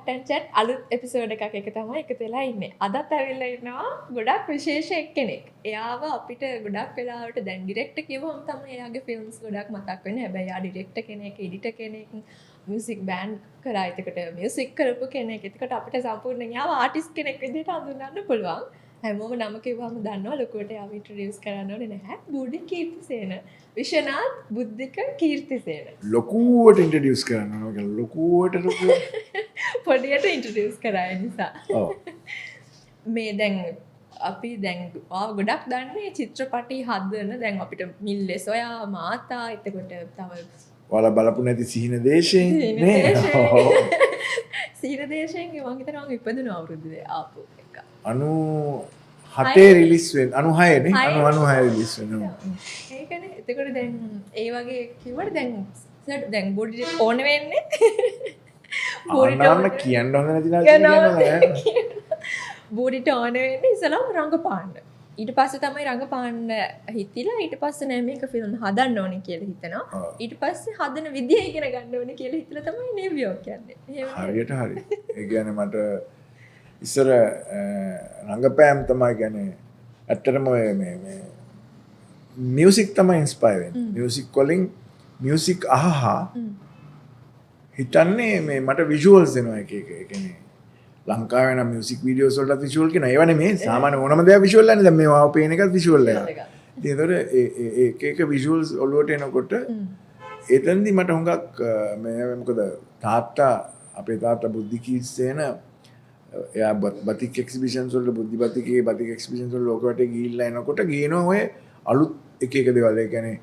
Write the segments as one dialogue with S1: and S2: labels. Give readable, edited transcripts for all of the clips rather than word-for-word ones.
S1: Cut and Chat අලුත් episode එකක් එක තමයි එකතු වෙලා ඉන්නේ. අදත් ඇවිල්ලා ඉන්නවා ගොඩක් විශේෂ එක්කෙනෙක්. එයාව අපිට ගොඩක් වෙලාවට දැන් ඩිරෙක්ටර් කිව්වම තමයි එයාගේ ෆිල්ම්ස් ගොඩක් මතක් වෙන්නේ. හැබැයි එයා ඩිරෙක්ටර් කෙනෙක්, එඩිටර් කෙනෙක්, මියුසික් බෑන්ඩ් කරා. එතකොට මියුසික් කරපු කෙනෙක්. එතකොට අපිට සම්පූර්ණයෙන් එයාව ආටිස්ට් කෙනෙක් විදිහට හඳුන්වන්න පුළුවන්. හැමෝම නම කිව්වම දන්නවා, ලොකුවට එයාව ඉන්ට්‍රොඩියුස් කරන්න ඕනේ නැහැ. බුඩි කීර්තිසේන. විශ්වනාත් බුද්ධික කීර්තිසේන.
S2: ලොකුවට ඉන්ට්‍රොඩියුස් කරන්න ඕන. ලොකුවට ලොකුවට.
S1: පොඩියට ඉන්ට්‍රොඩියුස් කරා ඒ නිසා.
S2: ඔව්.
S1: මේ දැන් අපි දැන් ඔයාව ගොඩක් දන්නේ චිත්‍රපටි හදන, දැන් අපිට මිල්ලේ සොයා, මාතා, එතකොට තව
S2: ඔයාලා බලපු නැති සිහින දේශයෙන්
S1: සිහින
S2: නේ.
S1: දේශයෙන්.
S2: ඔව්.
S1: සිහින දේශයෙන් මං හිතනවා මං ඉපදුණු අවුරුද්දේ ආපු එක.
S2: 97 රිලීස් වෙන, 96 නේ.
S1: හය.
S2: 96 රිලීස් වෙනවා.
S1: ඒකනේ. එතකොට දැන් ඒ වගේ කිව්වට දැන් සර් දැන් බොඩි ඕන වෙන්නේ බොඩිට
S2: අන්න
S1: ඕන
S2: කියන්න හොඳ නැති නාට්‍ය
S1: කියනවා.
S2: කියනවා.
S1: බොඩිට ඕන වෙන්නේ ඉස්සලම රංගපාන්න. ඊට පස්සේ තමයි රංගපාන්න හිතිලා, ඊට පස්සේ නෑ මේක ෆිල්ම් හදන්න ඕනේ කියලා හිතනවා. ඊට පස්සේ හදන විදිය ඉගෙන ගන්න ඕනේ කියලා හිතලා තමයි නිව්යෝක් යන්නේ. එහෙම නේද?
S2: හරියට හරි. ඒ කියන්නේ මට ඉස්සර රංගපෑම් තමයි, කියන්නේ ඇත්තටම ඔය මේ මේ මියුසික් තමයි ඉන්ස්පයර් වෙන්නේ. මියුසික් වලින්, මියුසික් අහහා හිතන්නේ මේ මට විජුවල්ස් එනවා එක එක. ඒ කියන්නේ ලංකාවේ නම් මියුසික් වීඩියෝස් වලටත් විජුවල් කියනවා. ඒව නෙමෙයි, සාමාන්‍ය ඕනම දෙයක් විජුවල් යන්නේ. දැන් මේ වාව පේන එකත් විජුවල් එකක්.
S1: එකක්.
S2: ඉතින් ඒතකොට ඒ ඒ එක එක විජුවල්ස් ඔළුවට එනකොට එතනදි මට හුඟක් මේ මොකද තාත්තා, අපේ තාත්තා බුද්ධි කීර්තිසේන, එයා බතික් එක්සිබිෂන්ස් වලට, බුද්ධි බතිකේ බතික් එක්සිබිෂන්ස් වල ලෝක වටේ ගිහිල්ලා එනකොට ගේනවා ඔය අලුත් එක එක දේවල්. ඒ කියන්නේ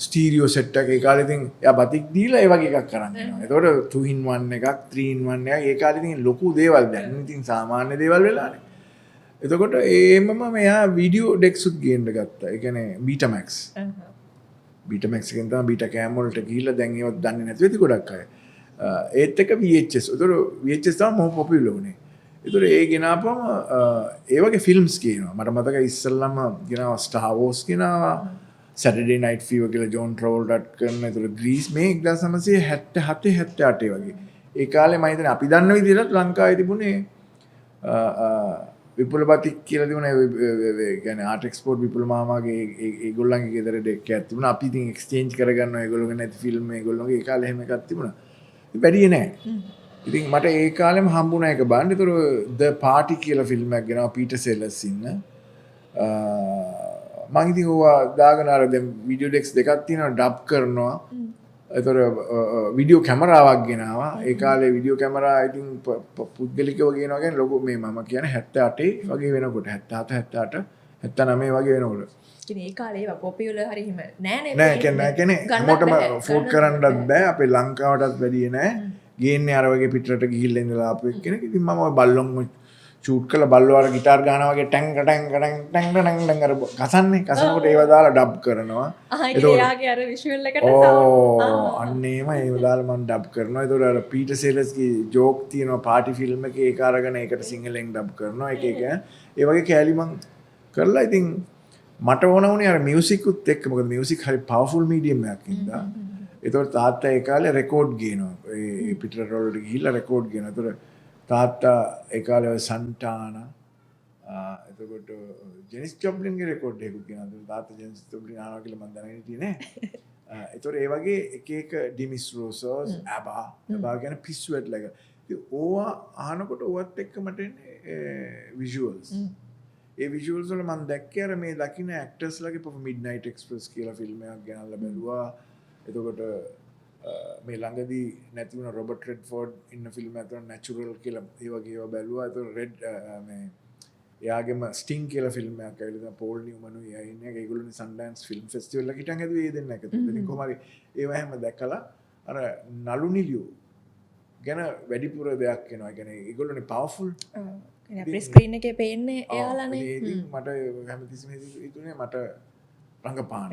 S2: ස්ටීරියෝ සෙට් එක. ඒ කාලේ ඉතින් එයා බතික් දීලා ඒ වගේ එකක් කරන් එනවා. එතකොට 2 in 1 එකක්, 3 in 1 එකක්, ඒ කාලේ ඉතින් ලොකු දේවල්. දැන් ඉතින් සාමාන්‍ය දේවල් වෙලානේ. එතකොට ඒමම මෙයා වීඩියෝ ඩෙක්ස් උත් ගේන්න ගත්තා. ඒ කියන්නේ බීටාමැක්ස්. බීටාමැක්ස් එකෙන් තමයි බීටා කෑම් වලට ගිහිල්ලා, දැන් ඒවත් දන්නේ නැතුව ඇති ගොඩක් අය. ඒත් එක VHS. ඒතකොට VHS තමයි මොහොම පොපියුලර් වුණේ. ඒතකොට ඒ ගෙනාපුවම ඒ වගේ ෆිල්ම්ස් ගේනවා. මට මතකයි ඉස්සෙල්ලාම ගෙනාවා Star Wars ගෙනාවා. Saturday Night Fever කියලා ජෝන් ට්‍රවෝල්ටා කරන. ඒතකොට ග්‍රීස් මේ 1977 78 වගේ. ඒ කාලේ මම හිතන්නේ අපි දන්න විදිහට ලංකාවේ තිබුණේ අ, අ, විපුල බතික් කියලා තිබුණා. ඒ කියන්නේ ආර්ට් එක්ස්පෝර්ට් විපුල මාමාගේ ඒගොල්ලන්ගේ ගෙදර ඩෙක් එකක් තිබුණා. අපි ඉතින් එක්ස්චේන්ජ් කරගන්නවා ඒගොල්ලෝගේ නැති ෆිල්ම් ඒගොල්ලෝගේ. ඒ කාලේ එහෙම එකක් තිබුණා. ඉතින් වැඩියේ නෑ. ඉතින් මට ඒ කාලෙම හම්බුණා ඒක බලන්න. ඒතර The Party කියලා ෆිල්ම් එකක් ගෙනාවා පීටර් සෙලර්ස් ඉන්න. මං ඉතින් ඕවා දාගෙන අර දැන් වීඩියෝ ඩෙක්ස් දෙකක් තියෙනවා, ඩබ් කරනවා. ඒතර වීඩියෝ කැමරාවක් ගෙනාවා. ඒ කාලේ වීඩියෝ කැමරා ඉතින් පුද්ගලිකව ගේනවා කියන්නේ ලොකු, මේ මම කියන්නේ 78 වගේ වෙනකොට, 77, 78, 79 වගේ වෙනකොට.
S1: ඉතින් ඒ කාලේ ඒවා පොපියුලර් හරි එහෙම නෑනේ.
S2: නෑ, කියන්නේ නෑ, කියන්නේ
S1: ගන්නත්
S2: හැමෝටම
S1: බැහැ.
S2: ඇෆෝඩ්
S1: ගන්නත්
S2: කරන්නත්
S1: බැහැ.
S2: බෑ. අපේ ලංකාවටත් වැඩිය නෑ. ගේන්නේ අර වගේ පිටරට ගිහිල්ලා ඉඳලා ආපු එක්කෙනෙක්. ඉතින් මම ඔය බල්ලොන් ෂූට් කරලා, බල්ලෝ අර ගිටාර් ගහනවා වගේ ටැං ටැං ටැං ටැං ටැං ටැං අර කසන්නේ, කසනකොට ඒව දාලා ඩබ් කරනවා.
S1: ආ, ඒ
S2: එතකොට
S1: එයාගේ අර විෂුවල් එකට
S2: ඕ
S1: sound.
S2: අන්න ඒම ඒව දාලා මම ඩබ් කරනවා. ඒතකොට අර පීටර් සෙලර්ස්ගේ ජෝක් තියෙනවා පාටි ෆිල්ම් එකේ, ඒක අරගෙන ඒකට සිංහලෙන් ඩබ් කරනවා. එක එක ඒ වගේ කෑලි මං කරලා, ඉතින් මට ඕන වුණේ අර මියුසික් උත් එක්ක, මොකද මියුසික් හරි පවර්ෆුල් මීඩියම් එකක් හින්දා. ඒතකොට තාත්තා ඒ කාලේ රෙකෝඩ් ගේනවා. ඒ පිටරට වලට ගිහිල්ලා රෙකෝඩ් ගේනවා. ඒතකොට තාත්තා ඒ කාලේ ඔය සන්ටානා, එතකොට ජෙනිස් ජොප්ලින්ගේ රෙකෝඩ් එකකුත් ගෙනාවා. ඒතකොට තාත්තා ජෙනිස් ජොප්ලින් අහනවා කියලා මං දැනගෙන හිටියේ නෑ. ඒතකොට ඒ වගේ එක එක ඩිමිස් රෝසෝස්, ඇබා, ඇබා කියන්නේ පිස්සු වැටලා එක. ඉතින් ඕවා අහනකොට ඕවත් එක්ක මට එන්නේ විජුවල්ස්. ඒ විජුවල්ස් වල මං දැක්කේ අර මේ දකින්න ඇක්ටර්ස් ලගේ මිඩ්නයිට් එක්ස්ප්‍රස් කියලා ෆිල්ම් එකක් ගෙනල්ලා බැලුවා. එතකොට මේ ළඟදී නැති වුණ රොබර්ට් රෙඩ්ෆෝඩ් ඉන්න ෆිල්ම් එකක් තමයි නැචරල් කියලා, ඒ වගේ ඒවා බැලුවා. එතකොට රෙඩ් මේ එයාගේම ස්ටිං කියලා ෆිල්ම් එකක් ඇවිල්ලා තියෙනවා, පෝල් නිව්මන් උයි එයා ඉන්නේ. ඒගොල්ලෝනේ සන්ඩෑන්ස් ෆිල්ම් ෆෙස්ටිවල් එක හිටන් හැදුවේ ඒ දෙන්න එකතු. ඉතින් කොහොම හරි ඒවා හැම දැකලා අර නළු නිළියෝ ගැන වැඩිපුර දෙයක් එනවා. ඒ කියන්නේ ඒගොල්ලෝනේ පවර්ෆුල්.
S1: අපේ ස්ක්‍රීන් එකේ පේන්නේ එයාලානේ.
S2: ඉතින් මට හැමතිස්සෙම හිතුනේ මට රංගපාන.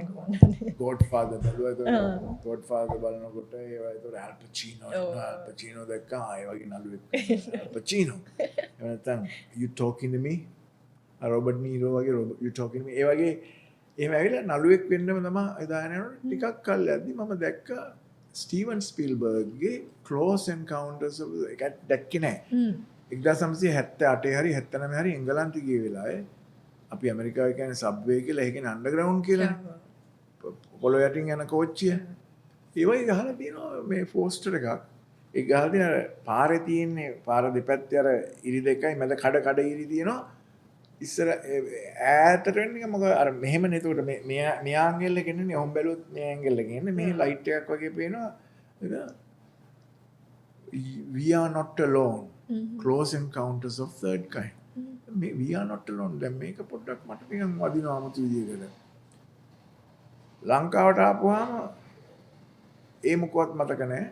S2: ගෝඩ් ෆාදර් බැලුවා. ඒතකොට ගෝඩ් ෆාදර් බලනකොට ඒවා, ඒතකොට ඇල් පචීනෝ ඉන්නවා. ඇල් පචීනෝ දැක්කා, ආ ඒ වගේ නළුවෙක් ඇල් පචීනෝ. එහෙම නැත්නම් "You talking to me?" අර රොබර්ට් නීරෝ වගේ, Robert "You talking to me?" ඒ වගේ එහෙම ඇවිල්ලා නළුවෙක් වෙන්නම තමයි එදා යනකොට. ටිකක් කල් යද්දි මම දැක්කා ස්ටීවන් ස්පීල්බර්ග්ගේ ක්ලෝස් එන්කවුන්ටර්ස් ඔෆ් එක දැක්කේ නෑ. 1978 හරි 79 හරි එංගලන්තේ ගිය වෙලාවේ, අපි ඇමරිකාවේ කියන්නේ සබ්වේ කියලා, ඒ කියන්නේ අන්ඩර්ග්‍රවුන්ඩ් කියලානේ. පොළොව යටින් යන කෝච්චිය. ඒ වගේ ගහලා තියෙනවා මේ පෝස්ටර් එකක්. ඒ ගහලා තියෙන අර පාරේ තියෙන්නේ, පාර දෙපැත්තේ අර ඉරි දෙකයි, මැද කඩ කඩ ඉරි තියෙනවා. ඉස්සර ඈතට වෙන එක මොකද අර මෙහෙමනේ. එතකොට මේ මෙයා මෙයා ඇන්ගල් එකෙන් එන්නේ, ඔහොම බැලුවොත් මෙයා ඇන්ගල් එකෙන් එන්නේ. මෙහි ලයිට් එකක් වගේ පේනවා. ඒක "We are not alone, close encounters of third kind." මේ "We are not alone", දැන් මේක පොඩ්ඩක් මට නිකන් වදිනවා අමුතු විදියකට. ලංකාවට ආපුවාම ඒ මොකවත් මතක නෑ.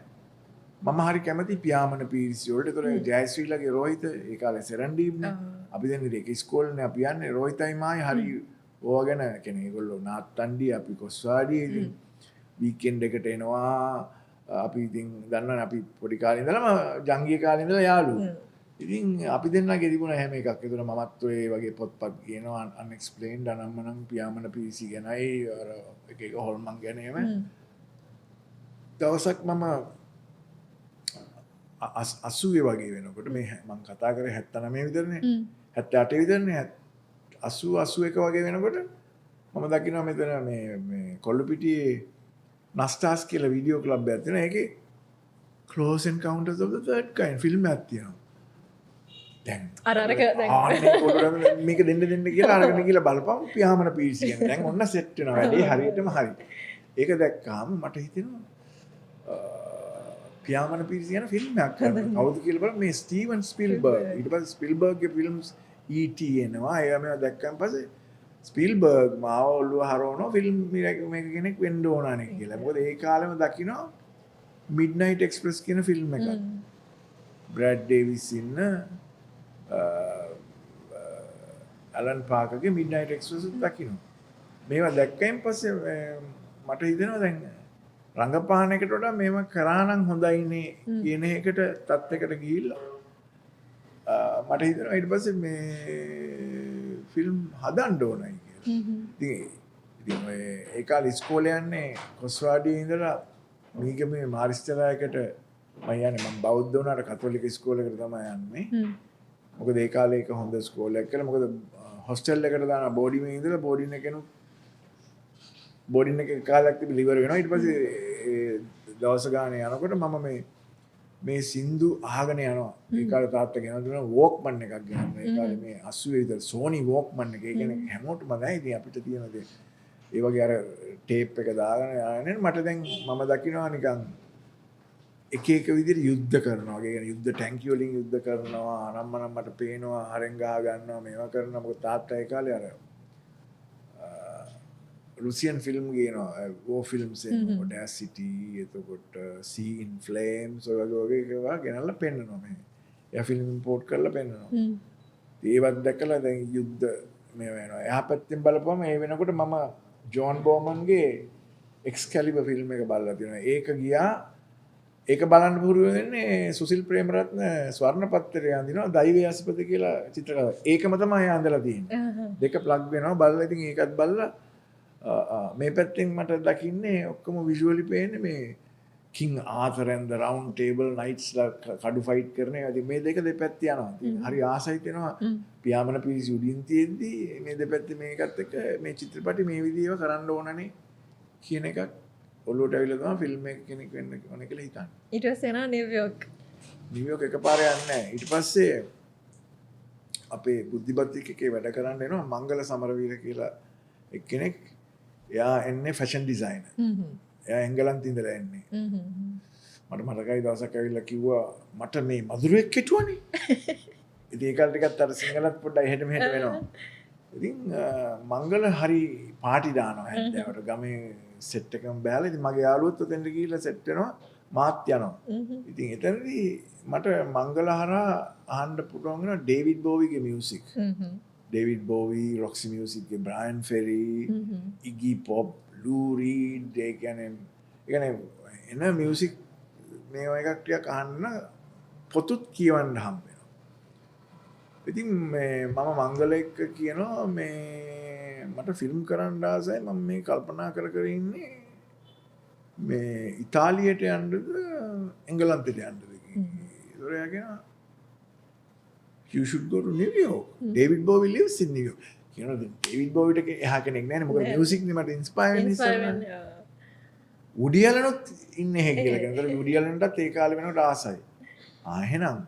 S2: මම හරි කැමති පියාමන පීරිසි වලට. ඒතකොට ජයශ්‍රීලගේ රෝහිත ඒ කාලේ සෙරන්ඩීබ්නේ. අපි දෙන්නේ එක ඉස්කෝලේනේ අපි යන්නේ. රෝහිතයි මායි හරි ඕවා ගැන කියන්නේ, ඒගොල්ලෝ නාත්තන්ඩි, අපි කොස්වාඩි. ඉතින් වීකෙන්ඩ් එකට එනවා. අපි ඉතින් දන්නවනේ, අපි පොඩි කාලේ ඉඳලම, ජංගිය කාලේ ඉඳලා යාළුවෝ. ඉතින් අපි දෙන්නගේ තිබුණ හැම එකක්. ඒතර මමත් ඔය වගේ පොත්පත් කියනවා, අන්එක්ස්ප්ලේන්ඩ්, අනම්මනම්, පියාමන පීරිසි ගැනයි, අර එක එක හොල්මන් ගැන එහෙම. දවසක් මම 80 වගේ වෙනකොට, මේ මං කතා කරේ 79 විතරනේ, 78 විතරනේ, 80 81 වගේ වෙනකොට මම දකිනවා මෙතන මේ මේ කොල්ලුපිටියේ නස්ටාස් කියලා වීඩියෝ ක්ලබ් එකක් තියෙනවා. ඒකේ Close Encounters of the Third Kind film එකක් තියෙනවා. දැන්
S1: අර අරක දැන්
S2: ආන්නේ පොඩ්ඩක් මේක දෙන්න දෙන්න කියලා අරගෙන ගිහලා බලපන් පියාමන පීරිසි ගැන. දැන් ඔන්න සෙට් වෙනවා වැඩේ හරියටම හරි. ඒක දැක්කාම මට හිතෙනවා පියාමන පීරිසි ගැන ෆිල්ම් එකක් කරන්න. කවුද කියලා බලන්න, මේ ස්ටීවන් ස්පිල්බර්ග්. ඊට පස්සේ ස්පිල්බර්ග්ගේ ෆිල්ම්ස් E.T. එනවා. ඒවා මේවා දැක්කන් පස්සේ ස්පිල්බර්ග් මාව ඔළුව හරවනවා ෆිල්ම් මේක කෙනෙක් වෙන්න ඕනනේ කියලා. මොකද ඒ කාලෙම දකිනවා මිඩ්නයිට් එක්ස්ප්‍රස් කියන ෆිල්ම් එකක්. බ්‍රැඩ් ඩේවිස් ඉන්න ඇලන් පාකගේ මිඩ්නයිට් එක්ස්ප්‍රස් එක දකිනවා. මේවා දැක්කයින් පස්සේ මට හිතෙනවා දැන් රංගපාන එකට වඩා මේව කරා නම් හොඳයිනේ කියන එකට තත්ත්වයකට ගිහිල්ලා මට හිතෙනවා ඊට පස්සේ මේ ෆිල්ම් හදන්න ඕනයි කියලා. ඉතින් ඉතින් ඔය ඒ කාලේ ඉස්කෝලේ යන්නේ කොස්වාඩියේ ඉඳලා මීගමේ මාරිස්ටලා එකට මම යන්නේ. මම බෞද්ධ වුණාට කතෝලික ඉස්කෝලේකට තමයි යන්නේ. මොකද ඒ කාලේ ඒක හොඳ ඉස්කෝලයක් කියලා. මොකද හොස්ටල් එකට දාන බෝඩිමේ ඉඳලා බෝඩින් එකෙනුත්, බෝඩින් එකේ කාලයක් තිබිලා ඉවර වෙනවා. ඊට පස්සේ ඒ දවස ගානේ යනකොට මම මේ මේ සින්දු අහගෙන යනවා. ඒ කාලේ තාත්තා ගෙනල්ලා දුන්නා වෝක්මන් එකක් ගෙනල්ලා. ඒ කාලේ මේ 80 විතර සෝනි වෝක්මන් එක. ඒ කියන්නේ හැමෝටම නෑ ඉතින් අපිට තියෙන දේ. ඒ වගේ අර ටේප් එක දාගෙන යන්නේ. මට දැන් මම දකිනවා නිකන් එක එක විදිහට යුද්ධ කරනවා. ඒ කියන්නේ යුද්ධ ටැංකි වලින් යුද්ධ කරනවා. අනම්මනම් මට පේනවා හරෙන් ගහ ගන්නවා, මේවා කරනවා. මොකද තාත්තා ඒ කාලේ අර රුසියන් ෆිල්ම් ගේනවා, වෝ ෆිල්ම්ස් එනවා, ඔඩැසිටි, එතකොට සී ඉන් ෆ්ලේම්ස්, ඔය වගේ වගේ ඒවා ගෙනල්ලා පෙන්නනවා මෙහෙ. එයා ෆිල්ම් ඉම්පෝට් කරලා පෙන්නනවා. ඒවත් දැකලා දැන් යුද්ධ මේවා වෙනවා. එහා පැත්තෙන් බලපුවම ඒ වෙනකොට මම ජෝන් බෝමන්ගේ එක්ස්කැලිබර් ෆිල්ම් එක බලලා තියෙනවා. ඒක ගියා, ඒක බලන්න පුරුදු වෙන්නේ සුසිල් ප්‍රේමරත්න ස්වර්ණ පත්තරේ අඳිනවා දෛවය අසිපත කියලා චිත්‍රකතාව. ඒකම තමයි එයා ඇඳලා තියෙන්නේ. දෙක ප්ලග් වෙනවා බලලා. ඉතින් ඒකත් බලලා මේ පැත්තෙන් මට දකින්නේ ඔක්කොම විෂුවලි පේන්නේ මේ King Arthur and the Round Table Knights ලා කඩු ෆයිට් කරන ඒවා. ඉතින් මේ දෙක දෙපැත්ත යනවා. ඉතින් හරි ආසයි වෙනවා පියාමන පිරිසි උඩින් තියෙද්දි මේ දෙපැත්තේ මේකත් එක්ක මේ චිත්‍රපටි මේ විදිහව කරන්න ඕනනේ කියන එකක් ඔළුවට ඇවිල්ලා තමයි ෆිල්ම් එක කෙනෙක් වෙන්න ඕන කියලා හිතන්නේ.
S1: ඊට පස්සේ යනවා නිව්යෝක්.
S2: නිව්යෝක් එකපාර යන්නේ නැහැ. ඊට පස්සේ අපේ බුද්ධිබතික් එකේ වැඩ කරන්න එනවා මංගල සමරවීර කියලා එක්කෙනෙක්. එයා එන්නේ ෆැෂන් ඩිසයිනර්. එයා එංගලන්තේ ඉඳලා එන්නේ. මට මතකයි දවසක් ඇවිල්ලා කිව්වා මට මේ මදුරුවෙක් කෙටුවනේ. ඉතින් ඒ කාලේ ටිකක් අර සිංහලත් පොඩ්ඩක් එහෙට මෙහෙට වෙනවා. ඉතින් මංගල හරි පාටි දානවා හැන්දෑවට ගමේ සෙට් එකම බෑලා. ඉතින් මගේ යාළුවොත් ඔතෙන්ට ගිහිල්ලා සෙට් වෙනවා, මාත් යනවා. ඉතින් එතනදී මට මංගල හරහා අහන්න පුළුවන් වෙනවා ඩේවිඩ් බෝවිගේ මියුසික්. ඩේවිඩ් බෝවි, රොක්සි මියුසික්ගේ Bryan Ferry, Iggy Pop, Lou Reed, ඒ කියන්නේ එන මියුසික් මේවා එකක් ටිකක් අහන්න, පොතුත් කියවන්න හම්බ වෙනවා. ඉතින් මේ මම මංගල එක්ක කියනවා මේ මට ෆිල්ම් කරන්න ආසයි, මම මේ කල්පනා කර කර ඉන්නේ. මේ ඉතාලියට යන්නද එංගලන්තයට යන්නද කියලා. ඒතර එයා කියනවා, "You should go to New York. David Bowie lives in New York." කියනවා, දැන් ඩේවිඩ් බෝවිට එහා කෙනෙක් නෑනේ. මොකද
S1: නෑ.
S2: මියුසික් නේ මට ඉන්ස්පයර් වෙන්නේ
S1: ඉන්ස්පයර්
S2: ඉස්සෙල්ලා.
S1: වෙන්නේ. ඔව්.
S2: වුඩි ඇලනුත් ඉන්නේ එහෙ කියලා කියනවා. ඒතර වුඩි ඇලන්ටත් ඒ කාලේ වෙනකොට ආසයි. ආ, එහෙනම්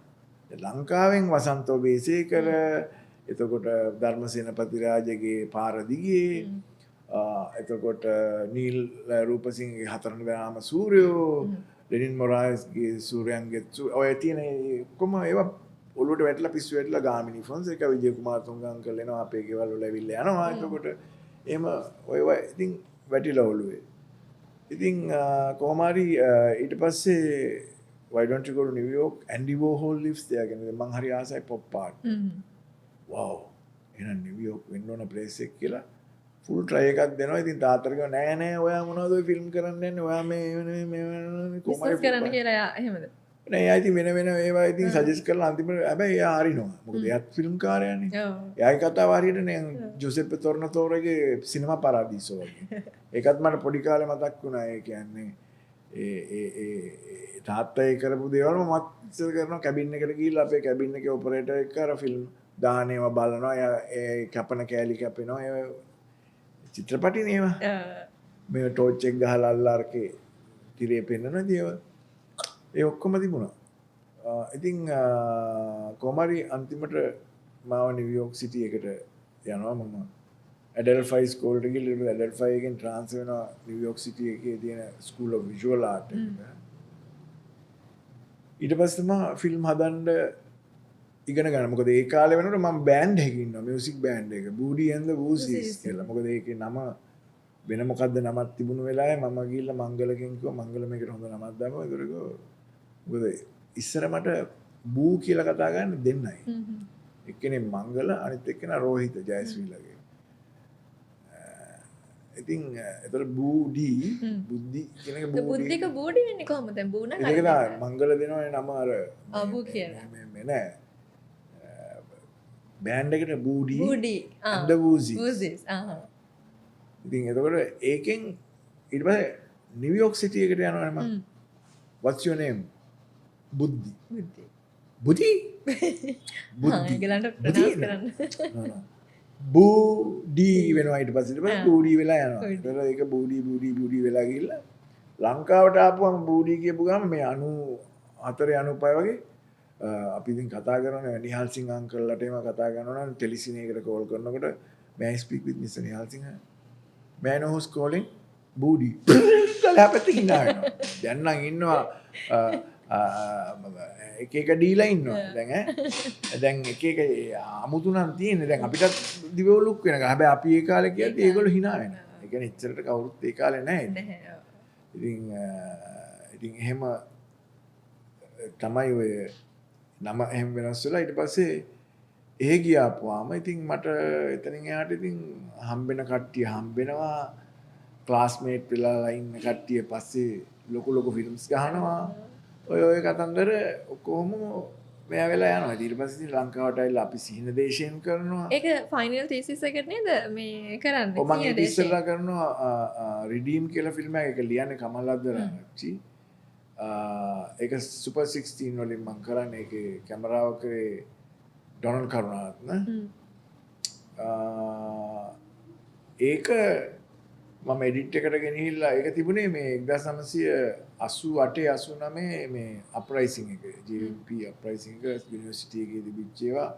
S2: ලංකාවෙන් වසන්ත ඔබේසේකර, එතකොට ධර්මසේන පතිරාජගේ පාර දිගේ, එතකොට නීල් රූපසිංහගේ හතරන දාම සූර්යෝ, ලෙනින් මොරායස්ගේ සූර්යයන්ගේ ඔය තියෙන ඒ ඔක්කොම ඒවා ඔළුවට වැටලා, පිස්සු වැටලා, ගාමිණී ෆොන්සේකා, විජය කුමාරතුංග අංකල් එනවා, අපේ ගෙවල් වල ඇවිල්ලා යනවා. එතකොට එහෙම ඔයවා ඉතින් වැටිලා ඔළුවේ. ඉතින් කොහොම හරි ඊට පස්සේ "Why don't you go to New York? Andy Warhol lives there" කියන මං හරි ආසයි පොප් ආර්ට්. වව්, එහෙනම් නිව්යෝක් වෙන්න ඕන ප්ලේස් එක කියලා ෆුල් ට්‍රයි එකක් දෙනවා. ඉතින් තාත්තට කිව්වා, නෑ නෑ, ඔයා මොනවද ඔය ෆිල්ම් කරන්න යන්නේ, ඔයා මේ මේ මේ මේ කොහොම හරි
S1: බිස්නස් කරන්න කියලා එයා එහෙමද?
S2: නෑ, එයා ඉතින් වෙන වෙන ඒවා ඉතින් සජෙස්ට් කරලා අන්තිමට හැබැයි එයා හරිනවා. මොකද එයාත් ෆිල්ම් කාරයානේ. එයාගේ කතාව හරියට නේ ජොසෙප්පේ තොර්නතෝරේගේ සිනමා පරාදීසෝ වගේ. ඒකත් මට පොඩි කාලේ මතක් වුණා. ඒ කියන්නේ ඒ ඒ ඒ ඒ තාත්තා ඒ කරපු දේවල් මමත් ඉස්සර කරනවා. කැබින් එකට ගිහිල්ලා අපේ කැබින් එකේ ඔපරේටර් එක්ක අර ෆිල්ම් දාන ඒවා බලනවා. එයා ඒ කැපන කෑලි කැපෙනවා. ඒ චිත්‍රපටිනේ ඒවා. මේ ටෝච් එක ගහලා අල්ලා අරකේ තිරේ පෙන්නන දේවල්. ඒ ඔක්කොම තිබුණා. ඉතින් කොහොම හරි අන්තිමට මාව නිව්යෝක් සිටි එකට යනවා. මම ඇඩල්ෆයි ස්කූල් එකට ගිහලා ඊට ඇඩල්ෆයි එකෙන් ට්‍රාන්ස්ෆර් වෙනවා නිව්යෝක් සිටි එකේ තියෙන ස්කූල් ඔෆ් විෂුවල් ආර්ට් එකට. ඊට පස්සේ තමයි ෆිල්ම් හදන්න ඉගෙන ගන්න. මොකද ඒ කාලේ වෙනකොට මම බෑන්ඩ් එකක ඉන්නවා, මියුසික් බෑන්ඩ් එක. බූඩි ඇන්ඩ් ද වූසීස්
S1: වූසීස්.
S2: කියලා. මොකද ඒකේ නම වෙන මොකද්ද නමක් තිබුණු වෙලාවේ මම ගිහිල්ලා මංගලගෙන් කිව්වා, මංගල මේකට හොඳ නමක් දාමු. ඒතර කිව්වා, මොකද ඉස්සර මට බූ කියලා කතා කරන්න දෙන්නයි. එක්කෙනෙක් මංගල, අනිත් එක්කෙනා රෝහිත ජයශ්‍රීලගේ. ඉතින් එතකොට බූඩි, බුද්ධි කියන එක බූඩි.
S1: බුද්ධික බූඩි වෙන්නේ කොහොමද? දැන් බූ නම්
S2: ඒක තමයි මංගල දෙනවනේ නම අර.
S1: ආ, බූ කියලා.
S2: මේ නෑ, බෑන්ඩ් එකට බූඩි
S1: බූඩි.
S2: and the Woozies.
S1: වූසීස්. ආ.
S2: ඉතින් එතකොට ඒකෙන් ඊට පස්සේ නිව්යෝක් සිටි එකට යනවනේ මං. "What's your name?" බුද්ධි.
S1: බුද්ධි.
S2: බුද්ධි, බුද්ධි.
S1: ඒගොල්ලන්ට
S2: බුද්ධි
S1: ප්‍රොනවුන්ස් කරන්න.
S2: No, no. බූඩි වෙනවා ඊට පස්සේ. ඊට පස්සේ බූඩි වෙලා යනවා.
S1: බූඩි.
S2: ඒතකොට ඒක බූඩි බූඩි බූඩි වෙලා ගිහිල්ලා ලංකාවට ආපුවම බූඩි කියපු ගමන් මේ 94 95 වගේ අපි ඉතින් කතා කරනවා නිහාල් සිංහ අංකල්ලට. එහෙම කතා කරනවා නම් ටෙලිසිනේ එකට කෝල් කරනකොට, "May I speak with Mr. Nihal Singh?" "May I know who's calling?" "බූඩි." ගාලා එහා පැත්තේ හිනා වෙනවා. දැන් නම් ඉන්නවා අ, අ, එක එක ඩීලා ඉන්නවා. දැන් ඈ දැන් එක එක අමුතු නම් තියෙන්නේ. දැන් අපිටත් දිව ඔලුක් වෙනකන්. හැබැයි අපි ඒ කාලේ කියද්දි ඒගොල්ලෝ හිනා වෙනවා. ඒ කියන්නේ එච්චරට කවුරුත් ඒ කාලේ නැහැ.
S1: නැහැ. ඔව්.
S2: ඉතින් ඉතින් එහෙම තමයි ඔය නම එහෙම වෙනස් වෙලා ඊට පස්සේ එහෙ ගියාපුවාම ඉතින් මට එතනින් එහාට ඉතින් හම්බෙන කට්ටිය හම්බෙනවා. ක්ලාස්මේට් වෙලා ඉන්න කට්ටිය පස්සේ ලොකු ලොකු ෆිල්ම්ස් ගහනවා. ඔය ඔය කතන්දර ඔක්කොම මෙයා වෙලා යනවා. ඉතින් ඊට පස්සේ ඉතින් ලංකාවට ඇවිල්ලා අපි සිහින දේශයෙන් කරනවා.
S1: ඒක ෆයිනල් තීසිස් එකට නේද මේ කරන්නේ?
S2: ඔව්, මං
S1: සිහින
S2: ඊට
S1: දේශයෙන්.
S2: ඉස්සෙල්ලා කරනවා රිඩීම් කියලා ෆිල්ම් එකක්. ඒක ලියන්නේ කමල් අද්දරාච්චි. ඒක සුපර් 16 වලින් මං කරන්නේ. ඒකේ කැමරාව කරේ ඩොනල්ඩ් කරුණාරත්න. ඒක මම එඩිට් එකට ගෙනහිල්ලා ඒක තිබුණේ මේ 1988 89 මේ අප්‍රයිසිං එක, JVP අප්‍රයිසිං එක, යුනිවර්සිටි එකේ තිබිච්ච ඒවා,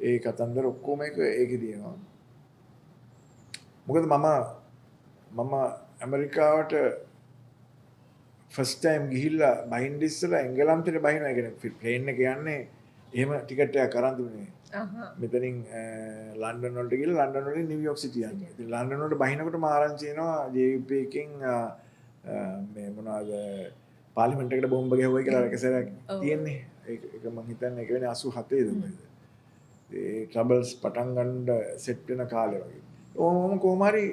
S2: ඒ කතන්දර ඔක්කොම එක ඒකේ තියෙනවා. මොකද මම මම ඇමරිකාවට ෆස්ට් ටයිම් ගිහිල්ලා බහින්න ඉස්සෙල්ලා එංගලන්තෙට බහිනවා. ඒ කියන්නේ ප්ලේන් එක යන්නේ එහෙම ටිකට් එකක් අරන් තිබුණේ. මෙතනින් ලන්ඩන් වලට ගිහලා ලන්ඩන් වලින් නිව්යෝක් සිටි යන්න. ඉතින් ලන්ඩන් වලට බහිනකොට ආරංචි එනවා JVP එකෙන් මේ මොනවාද පාර්ලිමේන්තු එකට බෝම්බ ගැහුවයි කියලා එක සැරයක් තියෙන්නේ. ඒක ඒක මං හිතන්නේ ඒක වෙන්නේ 87 ද කොහෙද. ඒ ට්‍රබල්ස් පටන් ගන්න සෙට් වෙන කාලේ වගේ. ඔහොම කොහොම හරි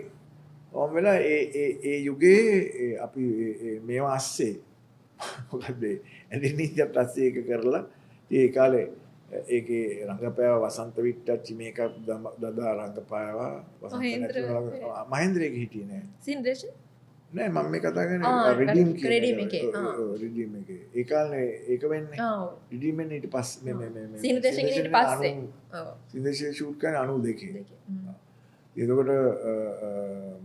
S2: ඔහොම වෙලා ඒ ඒ ඒ යුගයේ ඒ අපි ඒ ඒ මේවා අස්සේ මොකද්ද ඒ ඇඳින් නීතියත් අස්සේ ඒක කරලා ඉතින් ඒ කාලේ ඒකේ රංගපෑව වසන්ත විට්ටච්චි මේකක් දදා රංගපෑවා. වසන්ත
S1: මහේන්ද්‍ර
S2: නැති වුණා. මහේන්ද්‍ර ඒක හිටියේ නෑ.
S1: සිහින දේශයෙන්?
S2: නෑ, මම මේ කතා කරන්නේ රිඩීම් කියන
S1: රිඩීම් එකේ.
S2: ඔව්, රිඩීම් එකේ. ඒ කාලේ ඒක වෙන්නේ. රිඩීම් වෙන්නේ ඊට පස්සේ මේ මේ මේ මේ
S1: සිහින දේශයෙන් ඊට පස්සේ. ඔව්.
S2: සිහින දේශයෙන් ෂූට් කරන්නේ 92.
S1: දෙකේ.
S2: එතකොට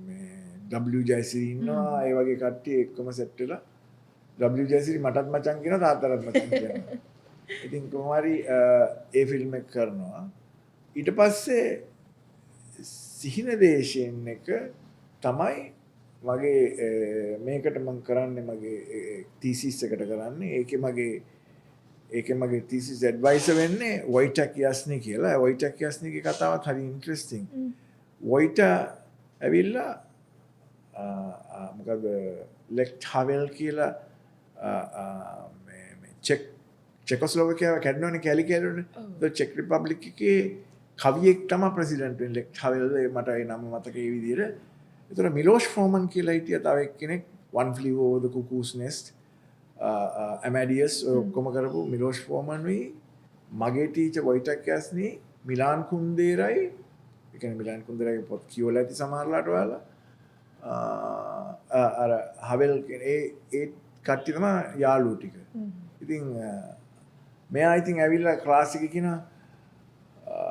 S2: මේ W Jayasiri ඉන්නවා, ඒ වගේ කට්ටිය එක්කම සෙට් වෙලා. W Jayasiri මටත් මචං කියනවා, තාත්තටත් මචං කියනවා. ඉතින් කොහොම හරි ඒ ෆිල්ම් එක කරනවා. ඊට පස්සේ සිහින දේශයෙන් එක තමයි මගේ මේකට මං කරන්නේ, මගේ තීසිස් එකට කරන්නේ. ඒකේ මගේ තීසිස් ඇඩ්වයිසර් වෙන්නේ වොයිටක් යස්නි කියලා. වොයිටක් යස්නිගේ කතාවත් හරි ඉන්ටරෙස්ටිං. වොයිටා ඇවිල්ලා මොකද ලෙක් හවෙල් කියලා මේ චෙක් චෙකොස්ලෝවකියාව කැඩුණානේ කැලි කැලි වලට. චෙක් රිපබ්ලික් එකේ කවියෙක් තමයි ප්‍රෙසිඩන්ට් වෙන්නේ, ලෙක් හවෙල්. ඒ මට ඒ නම මතක ඒ විදිහට. ඒතර මිලෝෂ් ෆෝමන් කියලා හිටියා තව එක්කෙනෙක්, One Flew Over the Cuckoo's Nest, Amadeus ඔය ඔක්කොම කරපු මිලෝෂ් ෆෝමන් වී මගේ ටීචර් වොයිටක් යස්නි, මිලාන් කුන්දේරයි. ඒ කියන්නේ මිලාන් කුන්දේරගේ පොත් කියවලා ඇති සමහරලාට ඔයාලා. අර හවෙල් කියන ඒ ඒ කට්ටිය තමයි යාළුවෝ ටික. ඉතින් මෙයා ඉතින් ඇවිල්ලා ක්ලාස් එකේ කියනවා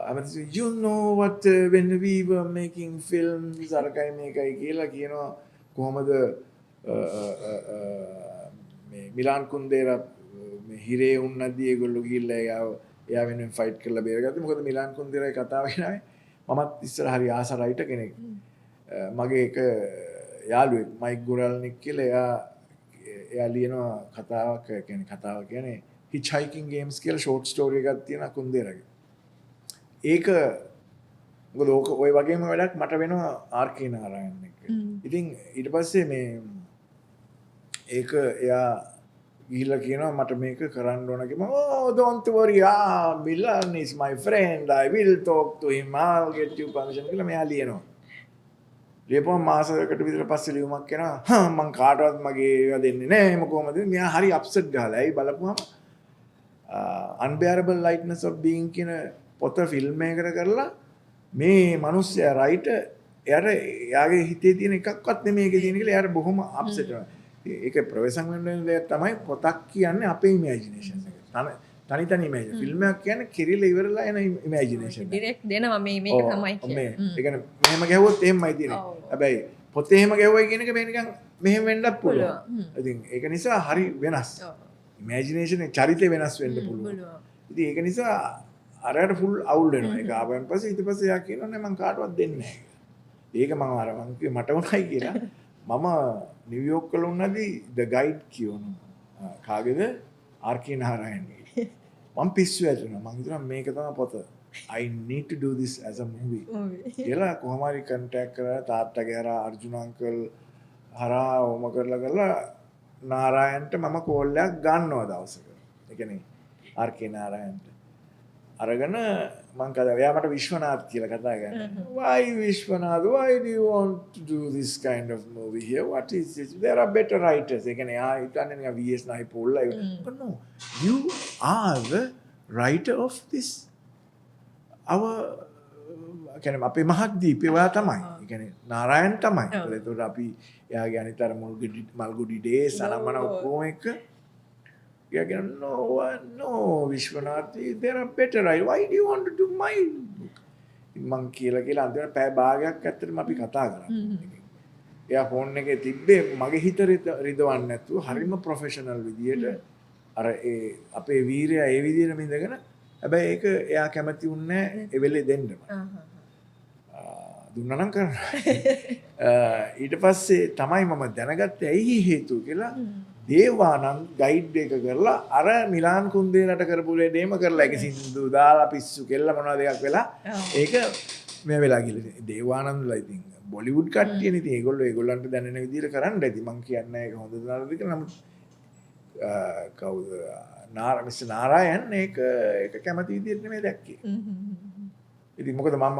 S2: හැමතිස්සෙම, "You know what, when we were making films," අරකයි මේකයි කියලා කියනවා. කොහොමද මේ මිලාන් කුන්දේරා මේ හිරේ උන්නද්දී ඒගොල්ලෝ ගිහිල්ලා එයාව එයා වෙනුවෙන් ෆයිට් කරලා බේරගත්තේ. මොකද මිලාන් කුන්දේරාගේ කතාව කියනවා, මමත් ඉස්සර හරි ආස රයිටර් කෙනෙක්. මගේ එක යාළුවෙක් මයික් ගොරල්නික් කියලා, එයා එයා ලියනවා කතාවක්. ඒ කියන්නේ කතාව කියන්නේ හිච් හයිකින් ගේම්ස් කියලා ෂෝට් ස්ටෝරි එකක් තියෙනවා කුන්දේරගේ. ඒක මොකද ඕක ඔය වගේම වැඩක් මට වෙනවා ආර්.කේ නාරායන් එක්ක. ඉතින් ඊට පස්සේ මේ ඒක එයා ගිහිල්ලා කියනවා මට මේක කරන්න ඕන කියලා. "Oh, don't worry, ah, Milan is my friend, I will talk to him, I'll get you permission" කියලා මෙයා ලියනවා. ලියපුවම මාසයකට විතර පස්සේ ලියුමක් එනවා, "හා, මං කාටවත් මගේ ඒවා දෙන්නේ නෑ, එහෙම කොහමද?" මෙයා හරි අප්සෙට් ගහලා. ඇයි බලපුවම Unbearable Lightness of Being කියන පොත ෆිල්ම් එකකට කරලා මේ මිනිස්සයා රයිටර් එයාට එයාගේ හිතේ තියෙන එකක්වත් නෙමෙයි ඒකේ තියෙන කියලා එයාට බොහොම අප්සෙට් වෙනවා. ඒක ප්‍රවේශම් වෙන්න වෙන දෙයක් තමයි. පොතක් කියන්නේ අපේ ඉමේජිනේෂන් එක. තනි තනි තනි ඉමේජිනේෂන්. ෆිල්ම් එකක් කියන්නේ කෙරිලා ඉවරලා එන ඉමේජිනේෂන් එක.
S1: ඩිරෙක්ට් දෙනවා මේ මේක තමයි
S2: මේ
S1: කියලා.
S2: ඒ කියන්නේ මෙහෙම ගැහුවොත් එහෙමයි තියෙන්නේ. හැබැයි පොතේ එහෙම ගැහුවයි කියන එක මේ නිකන් මෙහෙම වෙන්නත් පුළුවන්.
S1: පුළුවන්.
S2: ඉතින් ඒක නිසා හරි වෙනස්. ඉමේජිනේෂන් එක චරිතය වෙනස් වෙන්න පුළුවන්. ඉතින් ඒක නිසා අරයට ෆුල් අවුල් වෙනවා. ඒක ආවන් පස්සේ ඊට පස්සේ එයා කියනවා නෑ, මං කාටවත් දෙන්නේ නෑ කියලා. ඒක මං අර මං කිව්වේ මට උණයි කියලා. මම නිව්යෝක් වල උන්නදී The Guide කියවනවා. කාගේද? ආර්.කේ නාරායන්ගේ. මං පිස්සු වැටෙනවා. මං හිතුණා මේක තමයි පොත. I need to do this as a movie. කියලා කොහොම හරි කන්ටැක්ට් කරලා තාත්තගේ හරහා, අර්ජුන අංකල් හරහා ඔහොම කරලා කරලා නාරායන්ට මම කෝල් එකක් ගන්නවා දවසක. ඒ කියන්නේ ආර්.කේ නාරායන්ට. අරගෙන මං කතා, එයා මට විශ්වනාත් කියලා කතා කරන්නේ. "Why Vishwanath, why do you want to do this kind of movie here? What is this? There are better writers." ඒ කියන්නේ එයා හිතන්නේ නිකන් VS Naipaul. But no, you are the writer of this our කියන්නේ අපේ මහද්වීපේ ඔයා තමයි. ඒ කියන්නේ නාරායන් තමයි. ඒතකොට අපි එයාගේ අනිත් අර මුල්ගුඩි මල්ගුඩි ඩේස් අනම්මන ඔක්කොම එක එයා කියනවා, "No, no, Vishwanath, there are better writers. Why do you want to do my book?" ඉතින් මං කියලා කියලා අන්තිමට පැය භාගයක් ඇත්තටම අපි කතා කරා. ඉතින් එයා ෆෝන් එකේ තිබ්බේ මගේ හිත රිදවන්න නැතුව හරිම ප්‍රොෆෙෂනල් විදියට අර ඒ අපේ වීරයා ඒ විදියටම ඉඳගෙන. හැබැයි ඒක එයා කැමති වුණේ නැහැ ඒ වෙලේ දෙන්න මට. දුන්නා නම් කරනවා. ඊට පස්සේ තමයි මම දැනගත්තේ ඇයි හේතුව කියලා. දේවානන්ද ගයිඩ් එක කරලා අර මිලාන් කුන්දේලට කරපු දෙයම කරලා ඒක සින්දු දාලා පිස්සු කෙල්ල මොනවද එකක් වෙලා ඒක මේ වෙලා ගිහලා. දේවානන්දලා ඉතින් බොලිවුඩ් කට්ටියනේ. ඉතින් ඒගොල්ලෝ ඒගොල්ලන්ට දැනෙන විදිහට කරන්න ඇති. මං කියන්නේ ඒක හොඳද නරකද කියලා. නමුත් කවුද නාර මිස්ටර් නාරායන් ඒක ඒක කැමති විදිහට නෙමෙයි දැක්කේ. ඉතින් මොකද මම